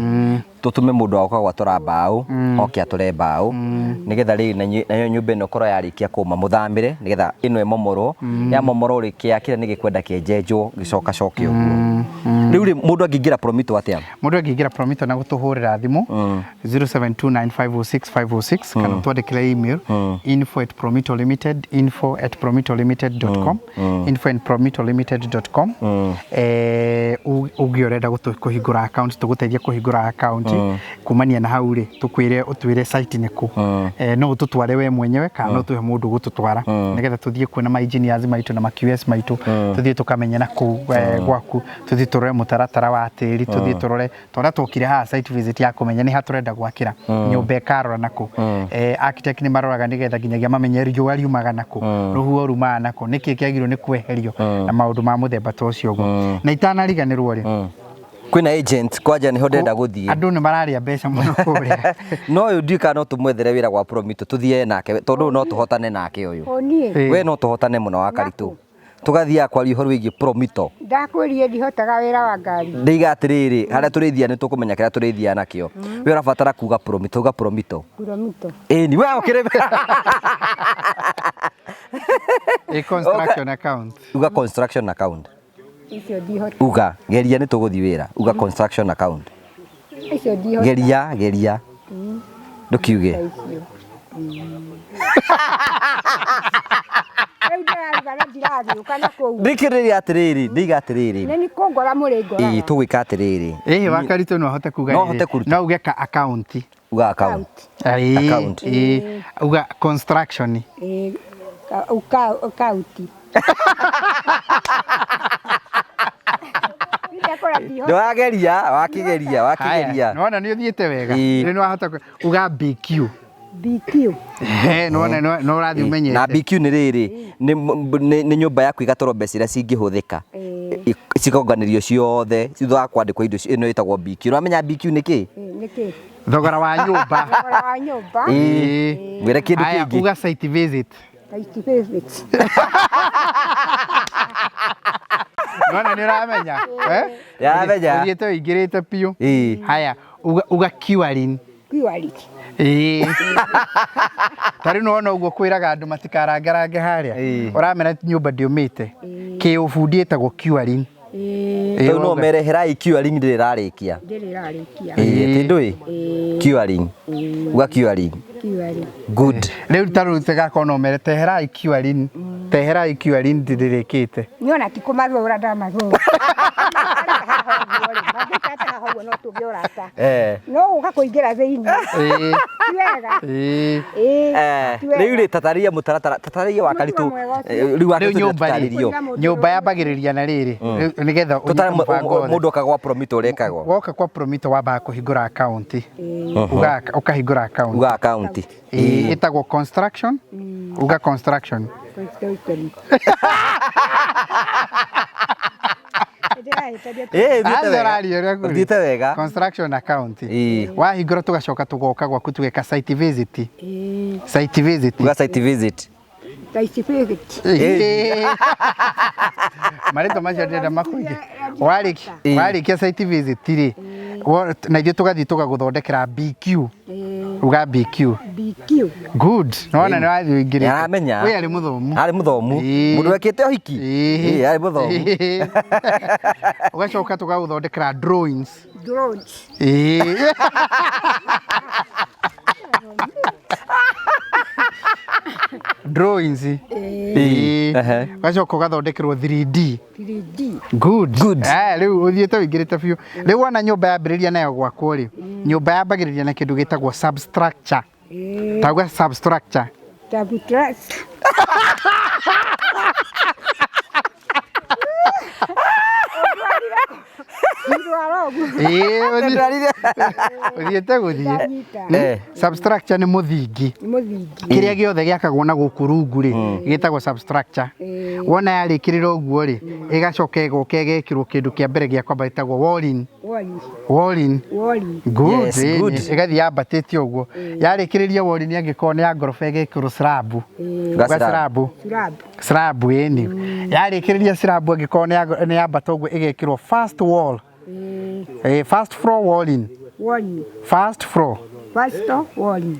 tũtũme mũndũ wa gũka gwatũra mbaũ oke atũre mbaũ, nĩgetha rĩu nayo nyũmba ĩno korwo yarĩkia kũma mũthamĩre, nĩgetha ĩno ĩmomorwo. Yamomorwo rĩ, kĩa kĩrĩa nĩ gĩkwenda kĩenjenjwo gĩcokacoke ũguo. Rĩu rĩ, mũndũ angĩingĩra Promito atĩa? Mũndũ angĩingĩra Promito na gũtũhũrĩra thimũ 0729506506 kana twandĩkĩre email info@promitolimited, info@promitolimited.com, info@promitolimited.com. Ũngĩ ũrenda kũhingũra account, tũgũteithia kũhingũra account. Kumania na hau rĩ, tũkwĩre ũtwĩre site nĩ kũ. No ũtũtware we mwenyewe kana no tũhe mũndũ gũtũtwara, nĩgetha tũthiĩ kuo na ma engineers maitũ na ma QS maitũ, tũthiĩ tũkamenye na kũu gwaku, tũthiĩ tũrore mũtaratara wa tĩri, tũthiĩ tũrore tondũ twokire haha site visit ya kũmenya nĩ ha tũrenda gwakĩra nyũmba ĩkarora na kũ. Architect nĩ maroraga nĩgetha nginyagia mamenye riũa riumaga na kũ, rũhuho rumaga na kũ, nĩkĩ kĩagĩrĩirwo nĩ kweherio na maũndũ ma mũthemba ta ũcio ũguo. Na itanariganĩrwo rĩ, Kwĩna agent kwanja nĩho ndĩrenda gũthiĩ. Andũ nĩ mararĩa mbeca mũno kũrĩa. No ũyũ ndiũĩ kana no tũmwethere wĩra gwa Promito, tũthiĩ nake tondũ ũyũ no tũhotane nake ũyũ. O niĩ. We no tũhotane mũno wa Karitũ, tũgathiaga kwaria ũhoro wĩgiĩ Promito. Ndakwĩrire ndihotaga wĩra wa ngari. Ndĩiga atĩrĩrĩ, harĩa tũrĩthia nĩ tũkũmenya kĩrĩa tũrĩthia nakĩo. We ũrabatara kuga Promito, uga Promito. Promito. Ĩni we ũkĩrĩ Ĩ construction account. Uga construction account. Icio ndihota. Uga, geria, nĩ tũgũthiĩ wĩra. Uga construction account. Icio ndihota. Geria, geria, ndũkiuge. Icio rĩu ndĩraruga na ndiragĩũka na kũu. Ndikĩrĩria atĩrĩrĩ, ndĩiga atĩrĩrĩ. Nĩ nĩ kũngora mũrĩ Ĩ ngoraga. tũgwĩka atĩrĩrĩ. Ĩhĩ, wa Karitũ no ahote kuga No rĩrĩ, ahote kũruta. No uge ka account. Uga account. Ĩĩ, Account. ĩĩ, uga construction. Ĩ, kauti. Ndakora ndihota. Ndwageria, wakĩgeria, wakĩgeria. Haya, nĩwona nĩ ũthiĩte wega. Ĩĩ. Rĩu nĩwahota uga BQ. BQ. He, nĩwona nĩ ũrathiĩ ũmenyete. Na BQ nĩ rĩrĩ, nĩ nyũmba yaku ĩgatwarwo mbeca iria cingĩhũthĩka, cikonganĩrio ciothe thutha wa kwandĩkwo indo ĩno ĩtagwo BQ. Ũramenya BQ nĩ kĩ? Ĩ, nĩkĩ? Thogora wa nyũmba. Thogora wa nyũmba. Ĩĩ. Ngwĩre kĩndũ Haya, kĩngĩ. uga site visit. Site visit. Nĩwona nĩ ũramenya, eh? Nĩaramenya. Ũthiĩte ũingĩrĩte biũ. Ĩĩ. Haya, uga curing. Curing. Ĩĩ. Ta rĩu nĩwona ũguo kwĩraga andũ matikarangarange harĩa. Ĩĩ. Ũramera nyũmba ndĩũmĩte. Kĩũbundi ĩtagwo curing. Ĩ. Ĩĩ, Rĩu no wauga. mere herai curing ndĩrĩ ĩrarĩkia. Ndĩrĩ ĩrarĩkia. Ĩĩ, ti ndũĩ curing, uga curing. Curing. Good. Rĩu ta rĩu tigakorwo no mere teherai curing. Teherai curing ndĩrĩkĩte. Niona ti kũmathũra ndamathũra. Mangĩikara haha ũguo no tũgĩe ũrata. No gũka kũingĩra thĩinĩ. Ĩĩ. Ti wega. Ĩĩ. Ĩĩ. Ti wega. Rĩu rĩ, tatarĩria mũtaratara, tatarĩria wa Karitũ. Mũtugo mwega ũcio. Rĩu wa Rĩu Karitũ nyũmba rĩ, nĩatũtarĩrio. nyũmba yambagĩrĩria na rĩrĩ, rĩu nĩgetha ũnyite Tũtare mũbango wothe. mũndũ okaga gwa Promito ũrĩa ĩkagwo. Woka kwa Promito wambaga kũhingũra account. Ũkahingũra account. Uga account. Ĩĩ, ĩtagwo construction. Uga construction. Construction. Ndĩrahĩtania. Ĩĩ, ũthiĩte Aca wega. ũraria ũrĩa kũrĩ. Ũthiĩte wega. Construction account. Ĩĩ. Wahingũra tũgacoka tũgoka gwaku tũgeka site visit. Ĩĩ. Site visit. Uga site visit. Site visit. Ĩĩ. Marĩtwa macio ndĩrenda makũingĩ. Warĩkia Ĩĩ. Warĩkia site visit rĩ, na ithuĩ tũgathiĩ tũgagũthondekera BQ. Ĩĩ. Uga BQ. BQ. Good. Nĩwona nĩ wathiĩ ũingĩrĩte. Nĩaramenya. Ũyũ arĩ mũthomu. Arĩ mũthomu. Ĩĩ. Mũndũ wekĩte ũhiki. Ĩĩ. Ĩĩ, arĩ mũthomu. Ĩĩ. Ũgacoka tũgagũthondekera drawings. Drones. Ĩĩ. Drawings. Ĩĩ. Ehe. Ũgacoka ũgathondekerwo 3D. 3D. Good. Good. Eh, rĩu ũthiĩte ũingĩrĩte biũ. Rĩu wona nyũmba yambĩrĩria nayo gwakwo rĩ, nyũmba yambagĩrĩria na kĩndũ gĩtagwo substructure. Ĩĩ. Tauga substructure. Substructure. Ndwara ũguo. Ĩĩ, ũthiĩte gũthiĩ. Ndanyita. Substructure nĩ mũthingi. Nĩ mũthingi. Kĩrĩa gĩothe gĩakagwo na gũkũ rungu rĩ, gĩtagwo substructure. Wona yarĩkĩrĩra ũguo rĩ, ĩgacoka ĩgoka ĩgekĩrwo kĩndũ kĩa mbere gĩa kwamba gĩtagwo walling. Walling. Walling. Walling. Good. Yes, ĩĩ, good. Ĩgathiĩ yambatĩte ũguo. Yarĩkĩrĩria walling angĩkorwo nĩ ya ngoroba ĩgekĩrwo slab. Uga Uga slab. slab. Slab. Slab ĩni. Yarĩkĩrĩria slab angĩkorwo nĩ yambata ũguo ĩgekĩrwo first wall. First floor walling. Walling. First floor. First walling.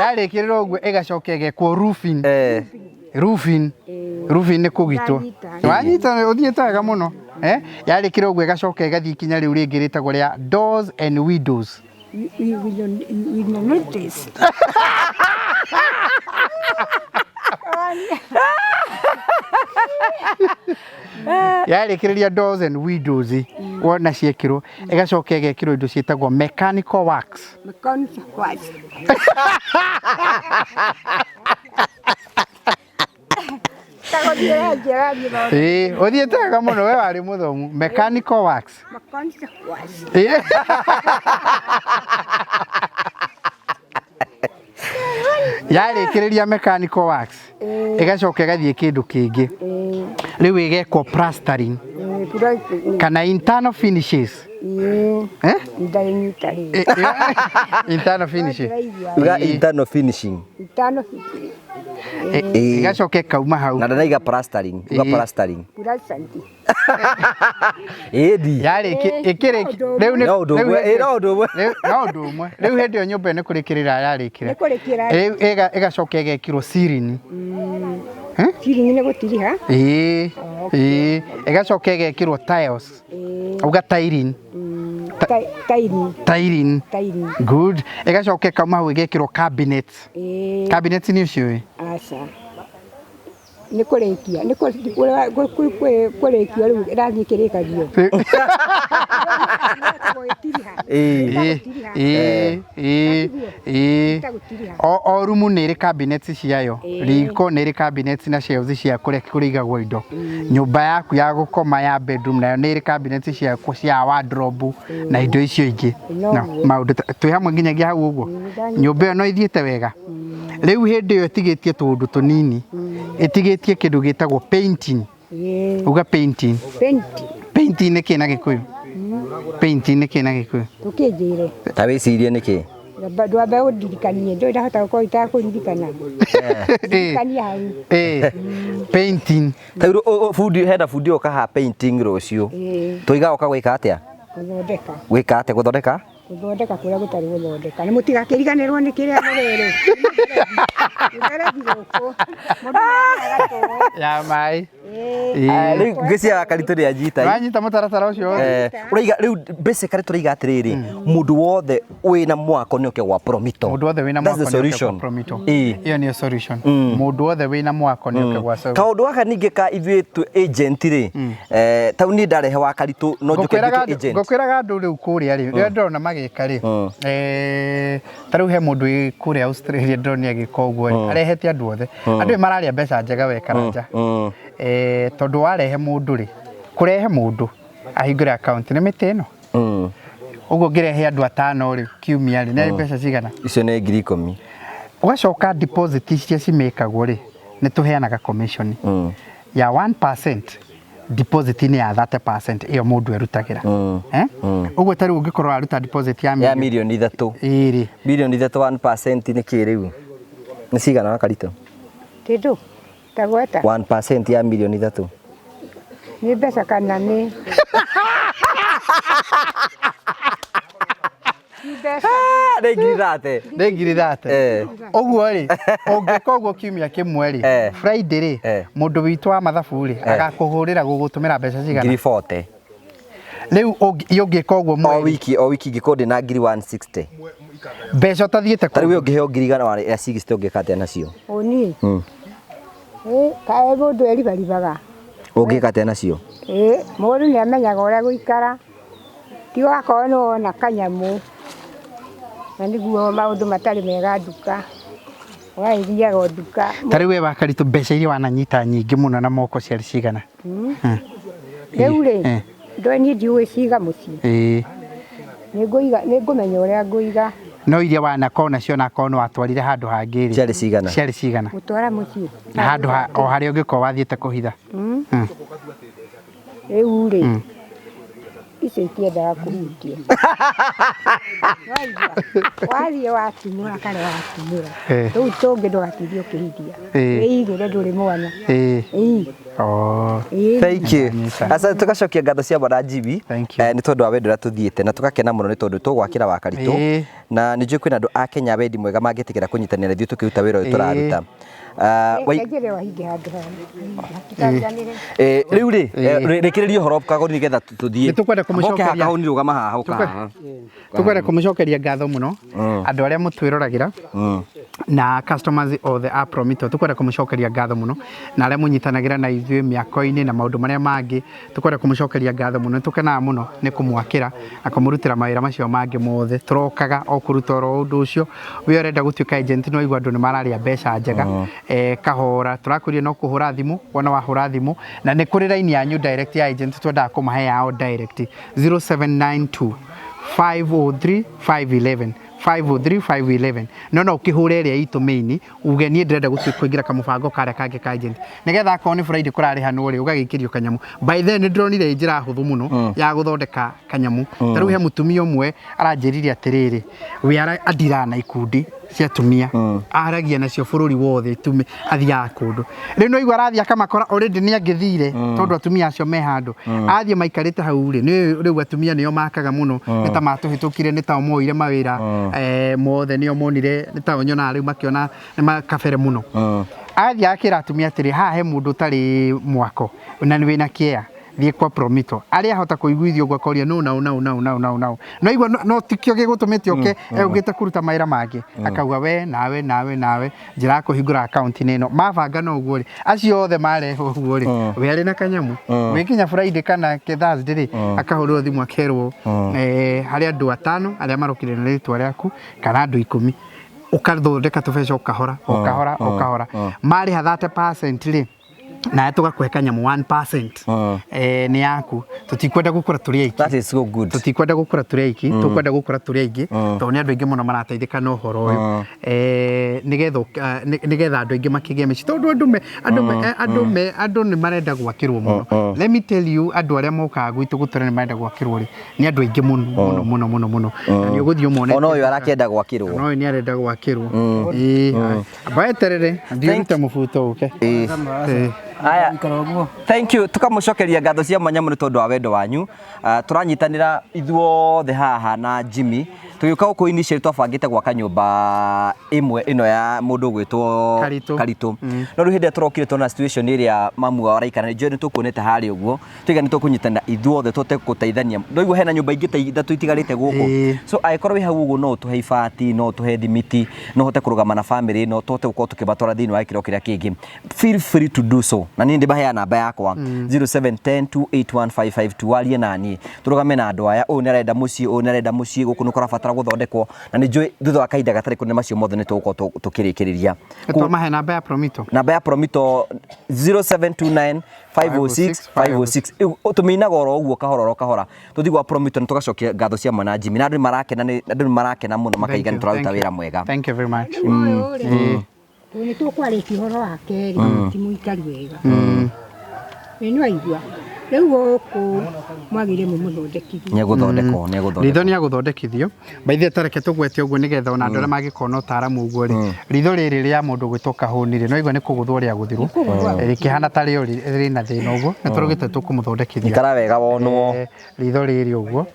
Yarĩkĩrĩra ũguo ĩgacoka ĩgekwo roofing. Roofing. Roofing nĩ kũgitwo. Ndanyita. Wanyita, ũthiĩte wega mũno. Eh? Yarĩkĩrĩra ũguo ĩgacoka ĩgathiĩ ikinya rĩu rĩngĩ rĩtagwo rĩa doors and windows. We will notice. Yarĩkĩrĩria doors and windows wona ciekĩrwo, ĩgacoka ĩgekĩrwo indo ciĩtagwo mechanical works. Mechanical works. Tagũthiĩ njĩra niĩ maũndũ. Ĩĩ, ũthiĩte wega mũno we warĩ mũthomu. Mechanical works. Mechanical works. Ĩĩ. Yarĩkĩrĩria mechanical works ĩgacoka ĩgathiĩ kĩndũ kĩngĩ, rĩu ĩgekwo plastering kana internal finishes. Eh? Ndanyita rĩu. Internal finishes. Uga internal finishing. Internal. Ĩgacoka ĩkauma hau. Na ndanaiga plastering, uga plastering. Plastering. Ĩndi. Yarĩki ĩkĩrĩki rĩu nĩ No ũndũ rĩu ũmwe, hĩndĩ- ĩ, no ũndũ ũmwe. No ũndũ ũmwe. Rĩu hĩndĩ ĩyo nyũmba ĩyo nĩ kũrĩkĩrĩra yarĩkĩra. Nĩ kũrĩkĩra. Rĩu ĩgacoka ĩgekĩrwo ceiling. Ceiling nĩ gũtiriha. Ĩĩ. Ĩĩ. Ĩgacoka ĩgekĩrwo tiles. Uga tiling. Tiling. Tiling. Tiling. Good. Ĩgacoka ĩkauma hau ĩgekĩrwo cabinets. Cabinets nĩ ũcio ĩ? Aca. Nĩ kũrĩkia, nĩ kũrĩkia rĩu ĩrathiĩ ĩkĩrĩkagio. Ĩĩ. Ĩĩ. Ĩĩ. Ĩĩ. O rumu nĩ ĩrĩ cabinets ciayo. Riko nĩ ĩrĩ cabinets na shelves cia kũrĩa kũrĩigagwo indo. Nyũmba yaku ya gũkoma ya bedroom nayo nĩ ĩrĩ cabinets cia cia wardrobe na indo icio ingĩ. Na maũndũ twĩ hamwe nginyagia hau ũguo. Nyũmba ĩyo no ĩthiĩte wega. Rĩu hĩndĩ ĩyo ĩtigĩtie tũũndũ tũnini. Ĩtigĩtie kĩndũ gĩtagwo painting. Uga painting. Painting. Painting nĩ kĩ na Gĩkũyũ? Painting nĩ kĩ na Gĩkũyũ? Ndũkĩnjĩre. Ta wĩcirie nĩ kĩ? Ndwambe ũndirikanie, ndũĩ ndahota gũkorwo itakũririkana. Ndirikania hau. Painting. Ta rĩu bundi, hena bundi ũka haha painting rũciũ. Tũiga oka gwĩka atĩa? Gũthondeka. Gwĩka atĩa? Gũthondeka? Gũthondeka kũrĩa gũtarĩ gũthondeka. Nĩ mũtigakĩriganĩrwo nĩ kĩrĩa mũrĩrĩ. Mũberethi gũkũ. Mũndũ nĩathiaga Ya maĩ. Rĩu ngwĩciria Karitũ nĩ anyita. Wanyita mũtaratara ũcio wothe? Ũraiga rĩu basically tũraiga atĩrĩrĩ, mũndũ wothe wĩna mwako nĩ oke gwa Promito. Mũndũ wothe wĩna That's mwako the nĩ oke gwa solution. Promito. Ĩĩ. Ĩyo nĩyo solution. Mũndũ wothe wĩna mwako nĩ oke gwa solution. Kaũndũ gaka ningĩ ka ithuĩ twĩ agent rĩ, tau niĩ ndarehe wa Karitũ no njũke nduĩke agent. Ngũkwĩraga andũ rĩu kũrĩa rĩ, rĩrĩa ndĩrona magĩka rĩ, ta rĩu he mũndũ wĩ kũrĩa Australia ndĩronire agĩka ũguo rĩ, arehete andũ othe. Andũ aya mararĩa mbeca njega we Karanja. Tondũ warehe mũndũ rĩ, kũrehe mũndũ ahingũre account nĩ mĩtĩ ĩno. Ũguo ngĩrehe andũ atano rĩ, kiumia rĩ, nĩ mbeca cigana? Icio nĩ 10,000. Ũgacoka deposit iria cimĩkagwo rĩ, nĩ tũheanaga commission ya 1% deposit nĩ ya 30% ĩyo mũndũ erutagĩra. Ũguo ta rĩu ũngĩkorwo waruta deposit ya Ya mirioni 3. Ĩrĩ. Mirioni 3 1% nĩ kĩ rĩu? Nĩ cigana wa Karitũ? Kĩndũ? Tagweta. 1% ya mirioni 3. Nĩ mbeca kana nĩ? Nĩ ngiri thate. Nĩ ngiri thate. Ũguo rĩ, ũngĩka ũguo kiumia kĩmwe rĩ, Friday rĩ, mũndũ witũ wa mathabu rĩ, agakũhũrĩra gũgũtũmĩra mbeca cigana? Ngiri 40. Rĩu ũngĩka ũguo mweri. O wiki, o wiki ingĩkorwo ndĩna ngiri 160. Mbeca ũtathiĩte Ta rĩu we ũngĩheo ngiri igana wa 60 ũngĩka atĩa nacio? Ũniĩ? Kaĩ mũndũ eribaribaga. Ũngĩka atĩa nacio? Mũndũ nĩ amenyaga ũrĩa gũikara. Ti wakorwo nĩ wona kanyamũ na nĩguo maũndũ matarĩ mega nduka, ũgagĩthiaga o nduka. Ta rĩu we wa Karitũ mbeca iria wananyita nyingĩ mũno na moko ciarĩ cigana? Rĩu rĩ, ndũĩ niĩ ndiũĩ ciga mũciĩ. Nĩngũiga, nĩngũmenya ũrĩa ngũiga. No iria wanakorwo nacio onakorwo nĩ watwarire handũ hangĩ rĩ. Ciarĩ cigana? Ciarĩ cigana? Gũtwara mũciĩ. Na handũ ha, o harĩa ũngĩkorwo wathiĩte kũhitha. Rĩu rĩ, icio itiendaga kũhutia. Wathiĩ watumũra karĩa watumũra. Rĩu tũngĩ ndũgatinde ũkĩhithia. Wĩigĩre ndũrĩ mwana. Thank you. Asa tugacokia ngatho cia Bwana Jimmy nĩ tondũ wa wendo ũrĩa tũthiĩte na tũgakena mũno nĩ tondũ tũgwakĩra wa Karitũ na nĩ njũĩ kwĩna andũ a Kenya wendi mwega mangĩtĩkĩra kũnyitanĩra na ithuĩ tũkĩruta wĩra ũyũ tũraruta. Njĩre wahinge handũ haha. Rĩu rĩ, rĩkĩrĩria ũhoro kagoni nĩgetha tũthiĩ. Nĩ tũkwenda Moke haha kũmũcokeria. Kahũni, rũgama haha, ũka haha. Tũkwenda kũmũcokeria ngatho mũno andũ arĩa mũtwĩroragĩra na customers othe a Promito. Tũkwenda kũmũcokeria ngatho mũno na arĩa mũnyitanagĩra na ithuĩ mĩako-inĩ na maũndũ marĩa mangĩ. Tũkwenda kũmũcokeria ngatho mũno. Nĩ tũkenaga mũno nĩ kũmwakĩra na kũmũrutĩra mawĩra macio mangĩ mothe. Tũrokaga o kũruta oro ũndũ ũcio. We ũrenda gũtuĩka agent, no igua andũ nĩ mararĩa mbeca njega, kahora tũrakwĩria no kũhũra thimũ. Wona wahũra thimũ, na nĩ kũrĩ line yanyu direct ya agent, twendaga kũmahe yao direct, 0792 503 511, 503 511. No ũkĩhũre ĩrĩa itũ main, uge niĩ ndĩrenda gũtuĩ kũingĩra kamũbango karĩa kangĩ ka agent, nĩgetha akorwo nĩ Friday kũrarĩhanwo rĩ, ũgagĩikĩrio kanyamũ. By then nĩ ndĩronire njĩra hũthũ mũno ya gũthondeka kanyamũ. Ta rĩu he mũtumia ũmwe aranjĩrire atĩrĩrĩ, we andiraga na ikundi cia atumia, aragia nacio bũrũri wothe, itume athiaga kũndũ. Rĩu no igua arathiĩ akamakora already nĩ angĩthire, tondũ atumia acio me handũ athiĩ maikarĩte hau rĩ, nĩ rĩu atumia nĩo makaga mũno, nĩ ta matũhĩtũkire, nĩ tao moire mawĩra mothe, nĩo monire, nĩ tao nyonaga rĩu makĩona nĩ makabere mũno. Athiĩ akĩra atumia atĩrĩ, haha he mũndũ ũtarĩ mwako na nĩ wĩna kĩea, thiĩ kwa Promito. Arĩa ahota kũiguithio ũguo akoria no nau nau nau nau nau nau no igua no tikio gĩgũtũmĩte oke egũkĩte kũruta mawĩra mangĩ, akauga we nawe nawe nawe njĩra ya kũhingũra akaunti-inĩ ĩno mabanga no ũguo rĩ, acio othe marehwo ũguo rĩ, we arĩ na kanyamũ wĩkinya Friday kana Thursday rĩ, akahũrĩrwo thimũ akerwo harĩ andũ atano arĩa marokire na rĩtwa rĩaku kana andũ 10, ũkathondeka tũbeca o kahora o kahora o kahora. Marĩha 30% rĩ, nawe tũgakũhe kanyamũ 1% nĩ yaku. Tũtikwenda gũkũra tũrĩ aiki. That is so good. Tũtikwenda gũkũra tũrĩ aiki, tũkwenda gũkũra tũrĩ aingĩ, tondũ nĩ andũ aingĩ mũno marateithĩka na ũhoro ũyũ, nĩgetha andũ aingĩ makĩgĩe mĩciĩ, tondũ andũ nĩ marenda gwakĩrwo mũno. Let me tell you, andũ arĩa mokaga gwitũ gũtũra nĩ marenda gwakĩrwo rĩ, nĩ andũ aingĩ mũno mũno mũno mũno mũno, na nĩ ũgũthiĩ ũmone. Ona ũyũ arakĩenda gwakĩrwo. Ona ũyũ nĩ arenda gwakĩrwo. Ĩĩ, amba weterere thiĩ ũrute mũbuto ũke. Ĩĩ. Aya, thank you. Tukamũcokeria ngatho cia mwanya mũno tondũ wa wendo wanyu. Tũranyitanĩra ithuothe haha na Jimmy tũgĩũka gũkũ. Initially twabangĩte gwaka nyũmba ĩmwe ĩno ya mũndũ ũgwĩtwo Karitũ. Karitũ. No rĩu hĩndĩ ĩrĩa tũrokire tuona situation ĩrĩa mamu wao araikara, nĩ njũĩ nĩ tũkuonete harĩa ũguo, tuiga nĩ tũkũnyitanĩra ithuothe tũhote gũteithania. Ndoigua hena nyũmba ingĩ ta ithatũ itigarĩte gũkũ. So angĩkorwo wĩ hau ũguo, no ũtũhe ibati, no ũtũhe thimiti, no ũhote kũrũgama na family ĩno, tũhote gũkorwo tũkĩmatwara thĩinĩ wa gĩkĩro kĩrĩa kĩngĩ, feel free to do so. Na niĩ ndĩmaheaga namba yakwa, 0710281552, warie na niĩ tũrũgame na andũ aya. Ũyũ nĩ arenda mũciĩ, ũyũ nĩ arenda mũciĩ, gũkũ nĩ kũrabatara gũthondekwo, na nĩ njũĩ thutha wa kahinda gatarĩ kũnene macio mothe nĩ tũgũkorwo tũkĩrĩkĩrĩria. Twamahe namba ya Promito. Namba ya Promito, 0729 506 506. Tũmĩinaga oro ũguo kahora oro kahora. Tũthiĩ gwa Promito na tũgacokia ngatho cia mwana Jimmy, na andũ nĩ marakena, andũ nĩ marakena mũno, makaiga nĩ tũraruta wĩra mwega. Thank you very much. Ũyũ rĩ, tondũ nĩ tũkwarĩtie ũhoro wa kerĩ, ti mũikari wega. Ĩ nĩ waigua rĩu gũkũ mwagĩrĩire mũmũthondekithie. Nĩ egũthondekwo, nĩ egũthondekwo. Ritho nĩ agũthondekithio. Baithe tareke tũgwete ũguo nĩgetha ona andũ arĩa mangĩkorwo na ũtaaramu ũguo rĩ, ritho rĩrĩ rĩa mũndũ gwĩtwo Kahũni rĩ, no igua nĩ kũgũthwo rĩagũthirwo, rĩkĩhana ta rĩo rĩna thĩna ũguo, nĩ tũrugĩte tũkũmũthondekithia. Ikara wega wonwo. Ritho rĩrĩ ũguo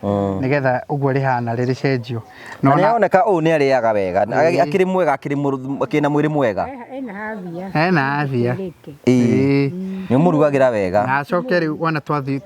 nĩgetha ũguo rĩhana rĩrĩcenjio. Na nĩ aroneka ũũ nĩ arĩaga wega, akĩrĩ mwega, akĩrĩ akĩrĩ na mwĩrĩ mwega. Ena havia. Ena afya. Ĩĩ, nĩ ũmũrugagĩra wega. Na acoke rĩu wona twathi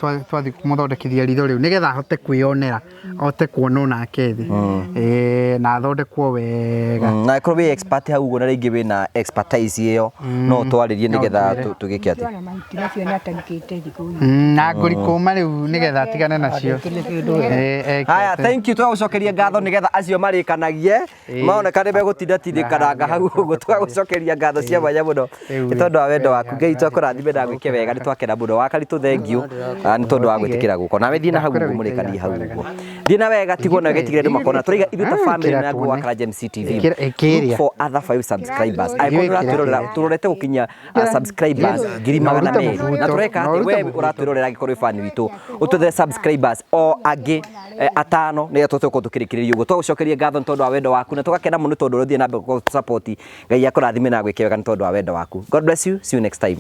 kũmũthondekithia ritho rĩu nĩgetha ahote kwĩyonera, ahote kuona onake thĩ. Ĩĩ, na athondekwo wega. Na ĩkorwo wĩ expert hau ũguo, na rĩngĩ wĩna expertise ĩyo, no ũtwarĩrie No nĩgetha ũtwĩre. tũgĩke atĩ Ona mahuti macio nĩ atarukĩte thikũ nyingĩ. Na ngũri kũma rĩu nĩgetha atigane nacio. Ĩĩ, Haya, ekete. thank you. Tũgagũcokeria ngatho nĩgetha acio marĩkanagie maoneka nĩ megũtinda tindĩkananga hau ũguo. Tũgagũcokeria ngatho cia mwanya mũno Rĩu nĩ tondũ wa wendo waku. Ngai twakũrathime na gwĩke wega. Nĩ twakena mũno. Wakaritũ, thank you nĩ tondũ wa gwĩtĩkĩra gũka. Nawe thiĩ na hau ũguo, mũrĩkanie hau ũguo, thiĩ na wega, tigwo na gĩtigĩre andũ makona tũraiga ithuĩ ta family Ĩkĩra na nguo tuone. wa Karanja MC TV. Ĩkĩrĩa. Look for other five subscribers angĩkorwo Ĩkĩra. ũratwĩrorera. Tũrorete gũkinyia subscribers ngiri Na magana ũrute merĩ mũbuto. na tũreka Na atĩ ũrute we mũbuto. ũratwĩrorera, angĩkorwo wĩ fan witũ, ũtwethere subscribers o angĩ atano nĩgetha tũhote gũkorwo tũkĩrĩkĩrĩria ũguo. Twagũcokeria ngatho nĩ tondũ wa wendo waku, na tũgakena mũno nĩ tondũ ũrathiĩ na mbere gũtũ support. Ngai akũrathime na gwĩke wega nĩ tondũ wa wendo waku. God bless you, see you next time.